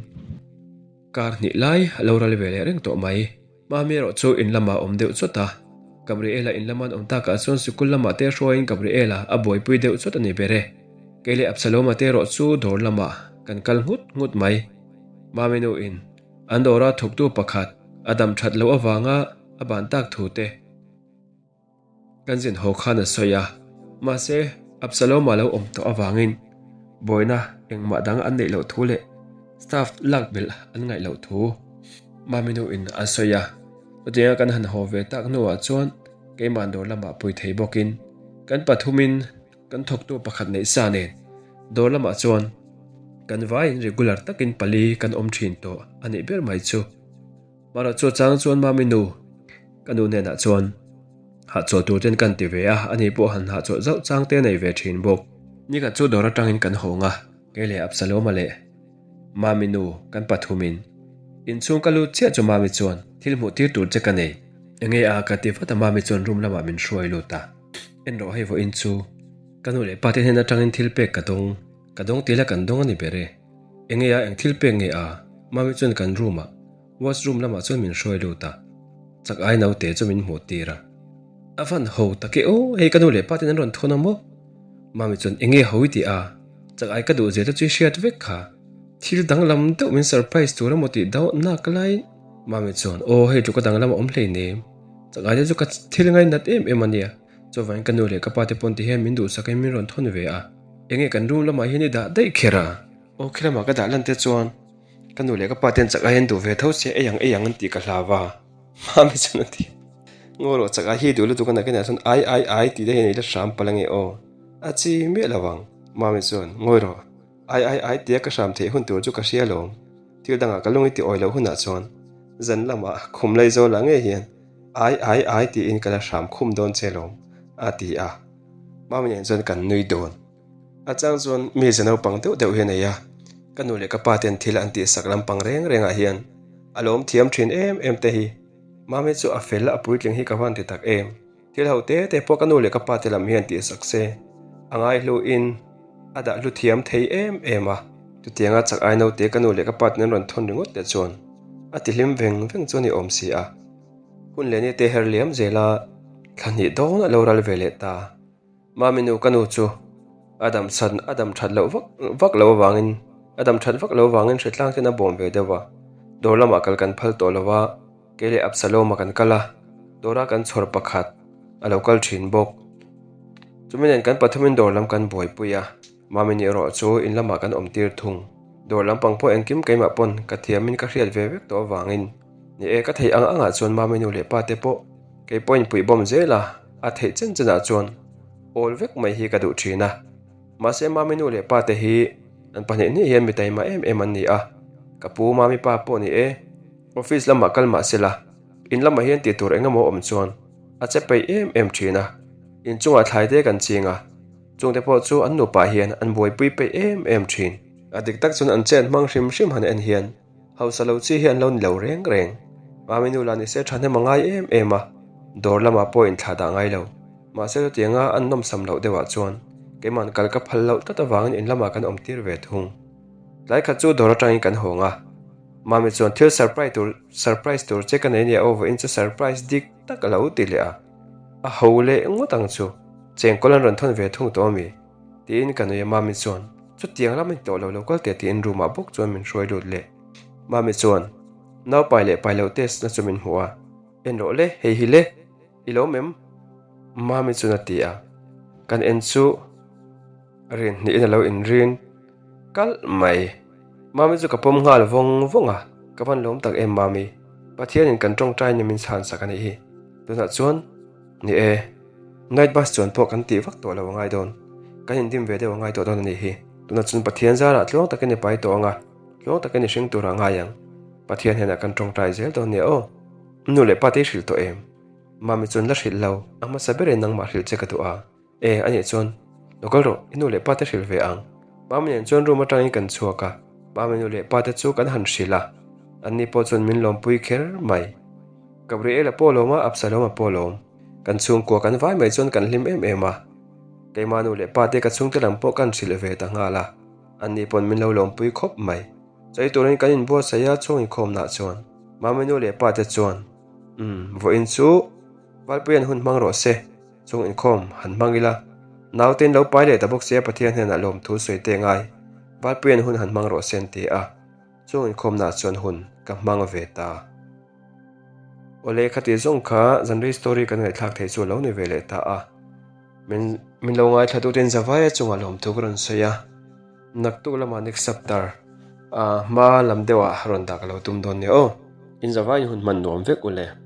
kar hnih lai a lo ral ve leh reng tawh mai. Mami erawh chu in lamah a awm deuh chawt a. Gabriela in lama an awm takah chuan sikul lamah te hruaiin Gabriela a buaipui deuh chawt a ni ber e. Kei leh Absaloma te erawh chu dawr lamah kan kal nghut nghut mai. Mami nu in an dawra thawktu pakhat a dam that loh avanga a ban tak thu te Kan zin haw khan a sawi a, mahse Absaloma lo awm tawh avangin buaina engmah dang an neih loh thu leh staff lak belh an ngaih loh thu Mami nu in a sawi a. Chutianga kan han haw ve tak hnuah chuan keimah dawr lamah pui thei bawkin kan pathumin kan thawktu pakhat neih sa nen dawr lamah chuan kan vaiin regular takin pali kan awm thin tawh a nih ber mai chu. Mahrawh chu chang chuan Mami nu, ka nu hnenah chuan hahchawlh tur ten kan ti ve a, ani pawh han hahchawlh zauh chang te nei ve thin bawk. Nikhat chu dawr atangin kan hawng a, kei leh Absaloma leh Mami nu kan pathumin inchhung ka lut chiah chu Mami chuan thil hmuh tir tur che ka nei. Enge a ka ti vat a Mami chuan room lamah min hruai lut a, en rawh hei vawiin chu ka nu leh pa te hnen atangin thil pek ka dawng, ka dawng tila kan dawng a ni ber e. Enge a eng thil pek nge a? Mami chuan kan room ah Washroom lamah chuan min hruai lut a, chak ai naute chu min hmuh tir a. A van ho tak e aw, hei ka nu leh pa ten an rawn thawn a maw? Mami chuan enge ho i ti a, chak ai ka duh zia te chu i hriat vek kha. Thil danglam deuh min surprise tur emaw tih deuh nak laiin Mami chuan aw hei tluk a danglam a awm hleinem, chak ai te chu ka thil ngainat em em a nia, chuvangin ka nu leh ka pa te pawn ti hian min duhsakin min rawn thawn ve a, enge kan room lamah hian i dah daih kher a? Aw khi lamah ka dah lan te chuan Ka nu leh ka pa ten chak ai an duh ve tho sia ei ang ei ang an tih ka hlau va, Mami chuan a ti. Ngaw rawh chak ai hi duh lutuk a nakinah chuan ai ai ai tih te hian i la hram palh ange aw. A chi miah lo ang, Mami chuan ngawi rawh ai ai ai tia ka hram theih hun tur chu ka hria alawm. Thil dangah ka lung i ti awi loh hunah chuan zan lamah khum lei zawl ah ngei hian ai ai ai tiin ka la hram khum dawn che alawm a ti a. Mami nen chuan kan nui dawn. A chang chuan mi ze naupang deuh deuh hi a nei a, ka nu leh ka pa ten thil an tihsak lampang reng rengah hian a lawm thiam thin em em te hi. Mami chu a fel a puitling hi ka van ti tak em. Thil ho te te pawh ka nu leh ka pa te lam hian tihsak se a ngaihluin a dah hlu thiam thei em em a. Chutianga chak ai naute ka nu leh ka pa ten an rawn thawn ringawt te chuan a ti hlim veng veng chu a ni awm si a. Hun leh ni te her liam zela thla hnih dawn a lo ral ve leh ta. Mami nu ka nu chu a dam chhan a dam that loh vak vak loh avangin a dam that vak loh avangin hritlang ten a bawm ve deuh a, dawr lamah kal kan phal tawh lo a, kei leh Absalom-a kan kal a, dawra kan chhawr pakhat a lo kal thin bawk. Chumi nen kan pathumin dawr lam kan buaipui a, Mami ni erawh chu in lamah kan awm tir thung. Dawr lampang pawh engkim keimah pawn ka thiamin ka hriat ve vek tawh avangin ni e ka theih ang angah chuan Mami nu leh pa te pawh Kei pawhin puih bawm zel a, a theih chen chenah chuan awl vek mai hi ka duh thin a. Mahse Mami nu leh pa te hi an pahnih hnih hian mi taima em em an ni a, ka pu Mami pa pawh ni e, office lamah kal mah sela, in lamah hian tih tur eng emaw awm chuan a che peih em em thin a, inchungah thlai te kan ching a, chungte pawh chu an nupa hian an buaipui peih em em thin. A dik tak chuan an chet hmang hrim hrim han en hian Hausa lo chi hi an lo ni lo reng reng. Mami nu lah ni se thahnem a ngai em em a, dawr lamah pawh inthlah dah ngai lo. Mahse chutianga an nawmsam loh deuhah chuan keima'n kal ka phal loh tlat avangin in lamah kan awm tir ve thung. Tlai khat chu dawr atangin kan hawng a, Mami chuan thil surprise tur surprise tur che ka nei nia aw vawiin chu surprise dik tak a lo ti leh a. A ho leh ngawt ang chu, chengkawl an rawn thawn ve thung tawh ami? Tiin ka nui a Mami chuan chutiang lam a ni tawh lo lo kal teh tiin room ah bawk chuan min hruai lut leh. Mami chuan nau pai leh pai loh test na chu min hmuh a, En rawh le, hei hi le, i lo mem? Mami chuan a ti a, kan en chu rin hnihin a lo inrin kalh mai. Mami chu ka pawm nghal vawng vawng a, ka van lawm tak em Mami, Pathianin kan tawngtaina min chhan sak a nih hi, tunah chuan Ni e, night bus chuan pawh kan tih vak tawh lo a ngai dawn. Kan indim ve deuh a ngai tawh dawn a nih hi. Tunah chuan Pathian zarah tluang takin i pai tawh ang a, tluang takin i hring turah a ngai ang. Pathian hnenah kan tawngtai zel dawn nia aw. Nu leh pa te i hrilh tawh em? Mami chuan la hrilh lo, a hmasa berin nangmah hrilh che ka duh a. E, a nih chuan, lo kal rawh, i nu leh pa te hrilh ve ang. Mami nen chuan room atangin kan chhuak a, Mami nu leh pa te chu kan han hrilh a, anni pawh chuan min lawmpui kher mai. Gabriela pawh lawm a, Absaloma pawh lawm. Kan chhungkua kan vai mai chuan kan hlim em em a. Keimah nu leh pa te ka chhungte lam pawh kan hrilh ve ta nghal a, anni pawn min lo lawmpui khawp mai. Chei turin kan inbuatsaih a, chhung inkhawmnah chuan Mami nu leh pa te chuan. Umm, vawiin chu Valpuia'n hun hmang rawh se, chung inkhawm han hmang ila. Nautein lo pai leh ta bawk sia Pathian hnenah lawmthu sawi teh ngai. Valpuia'n hun han hmang rawh se an ti a, chung inkhawmnaah chuan hun ka hmang ve ta. Awle, khati zawng kha zanrei story kan ngaihthlak theih chu a lo ni ve leh ta a. Min min lo ngaithla tuten Zavaia chungah lawmthu ka rawn sawi a, naktuk lamah next chapter ah hma lam deuhah rawn dah ka lo tum dawn nia aw. In Zavaiin hun hman nuam vek u le.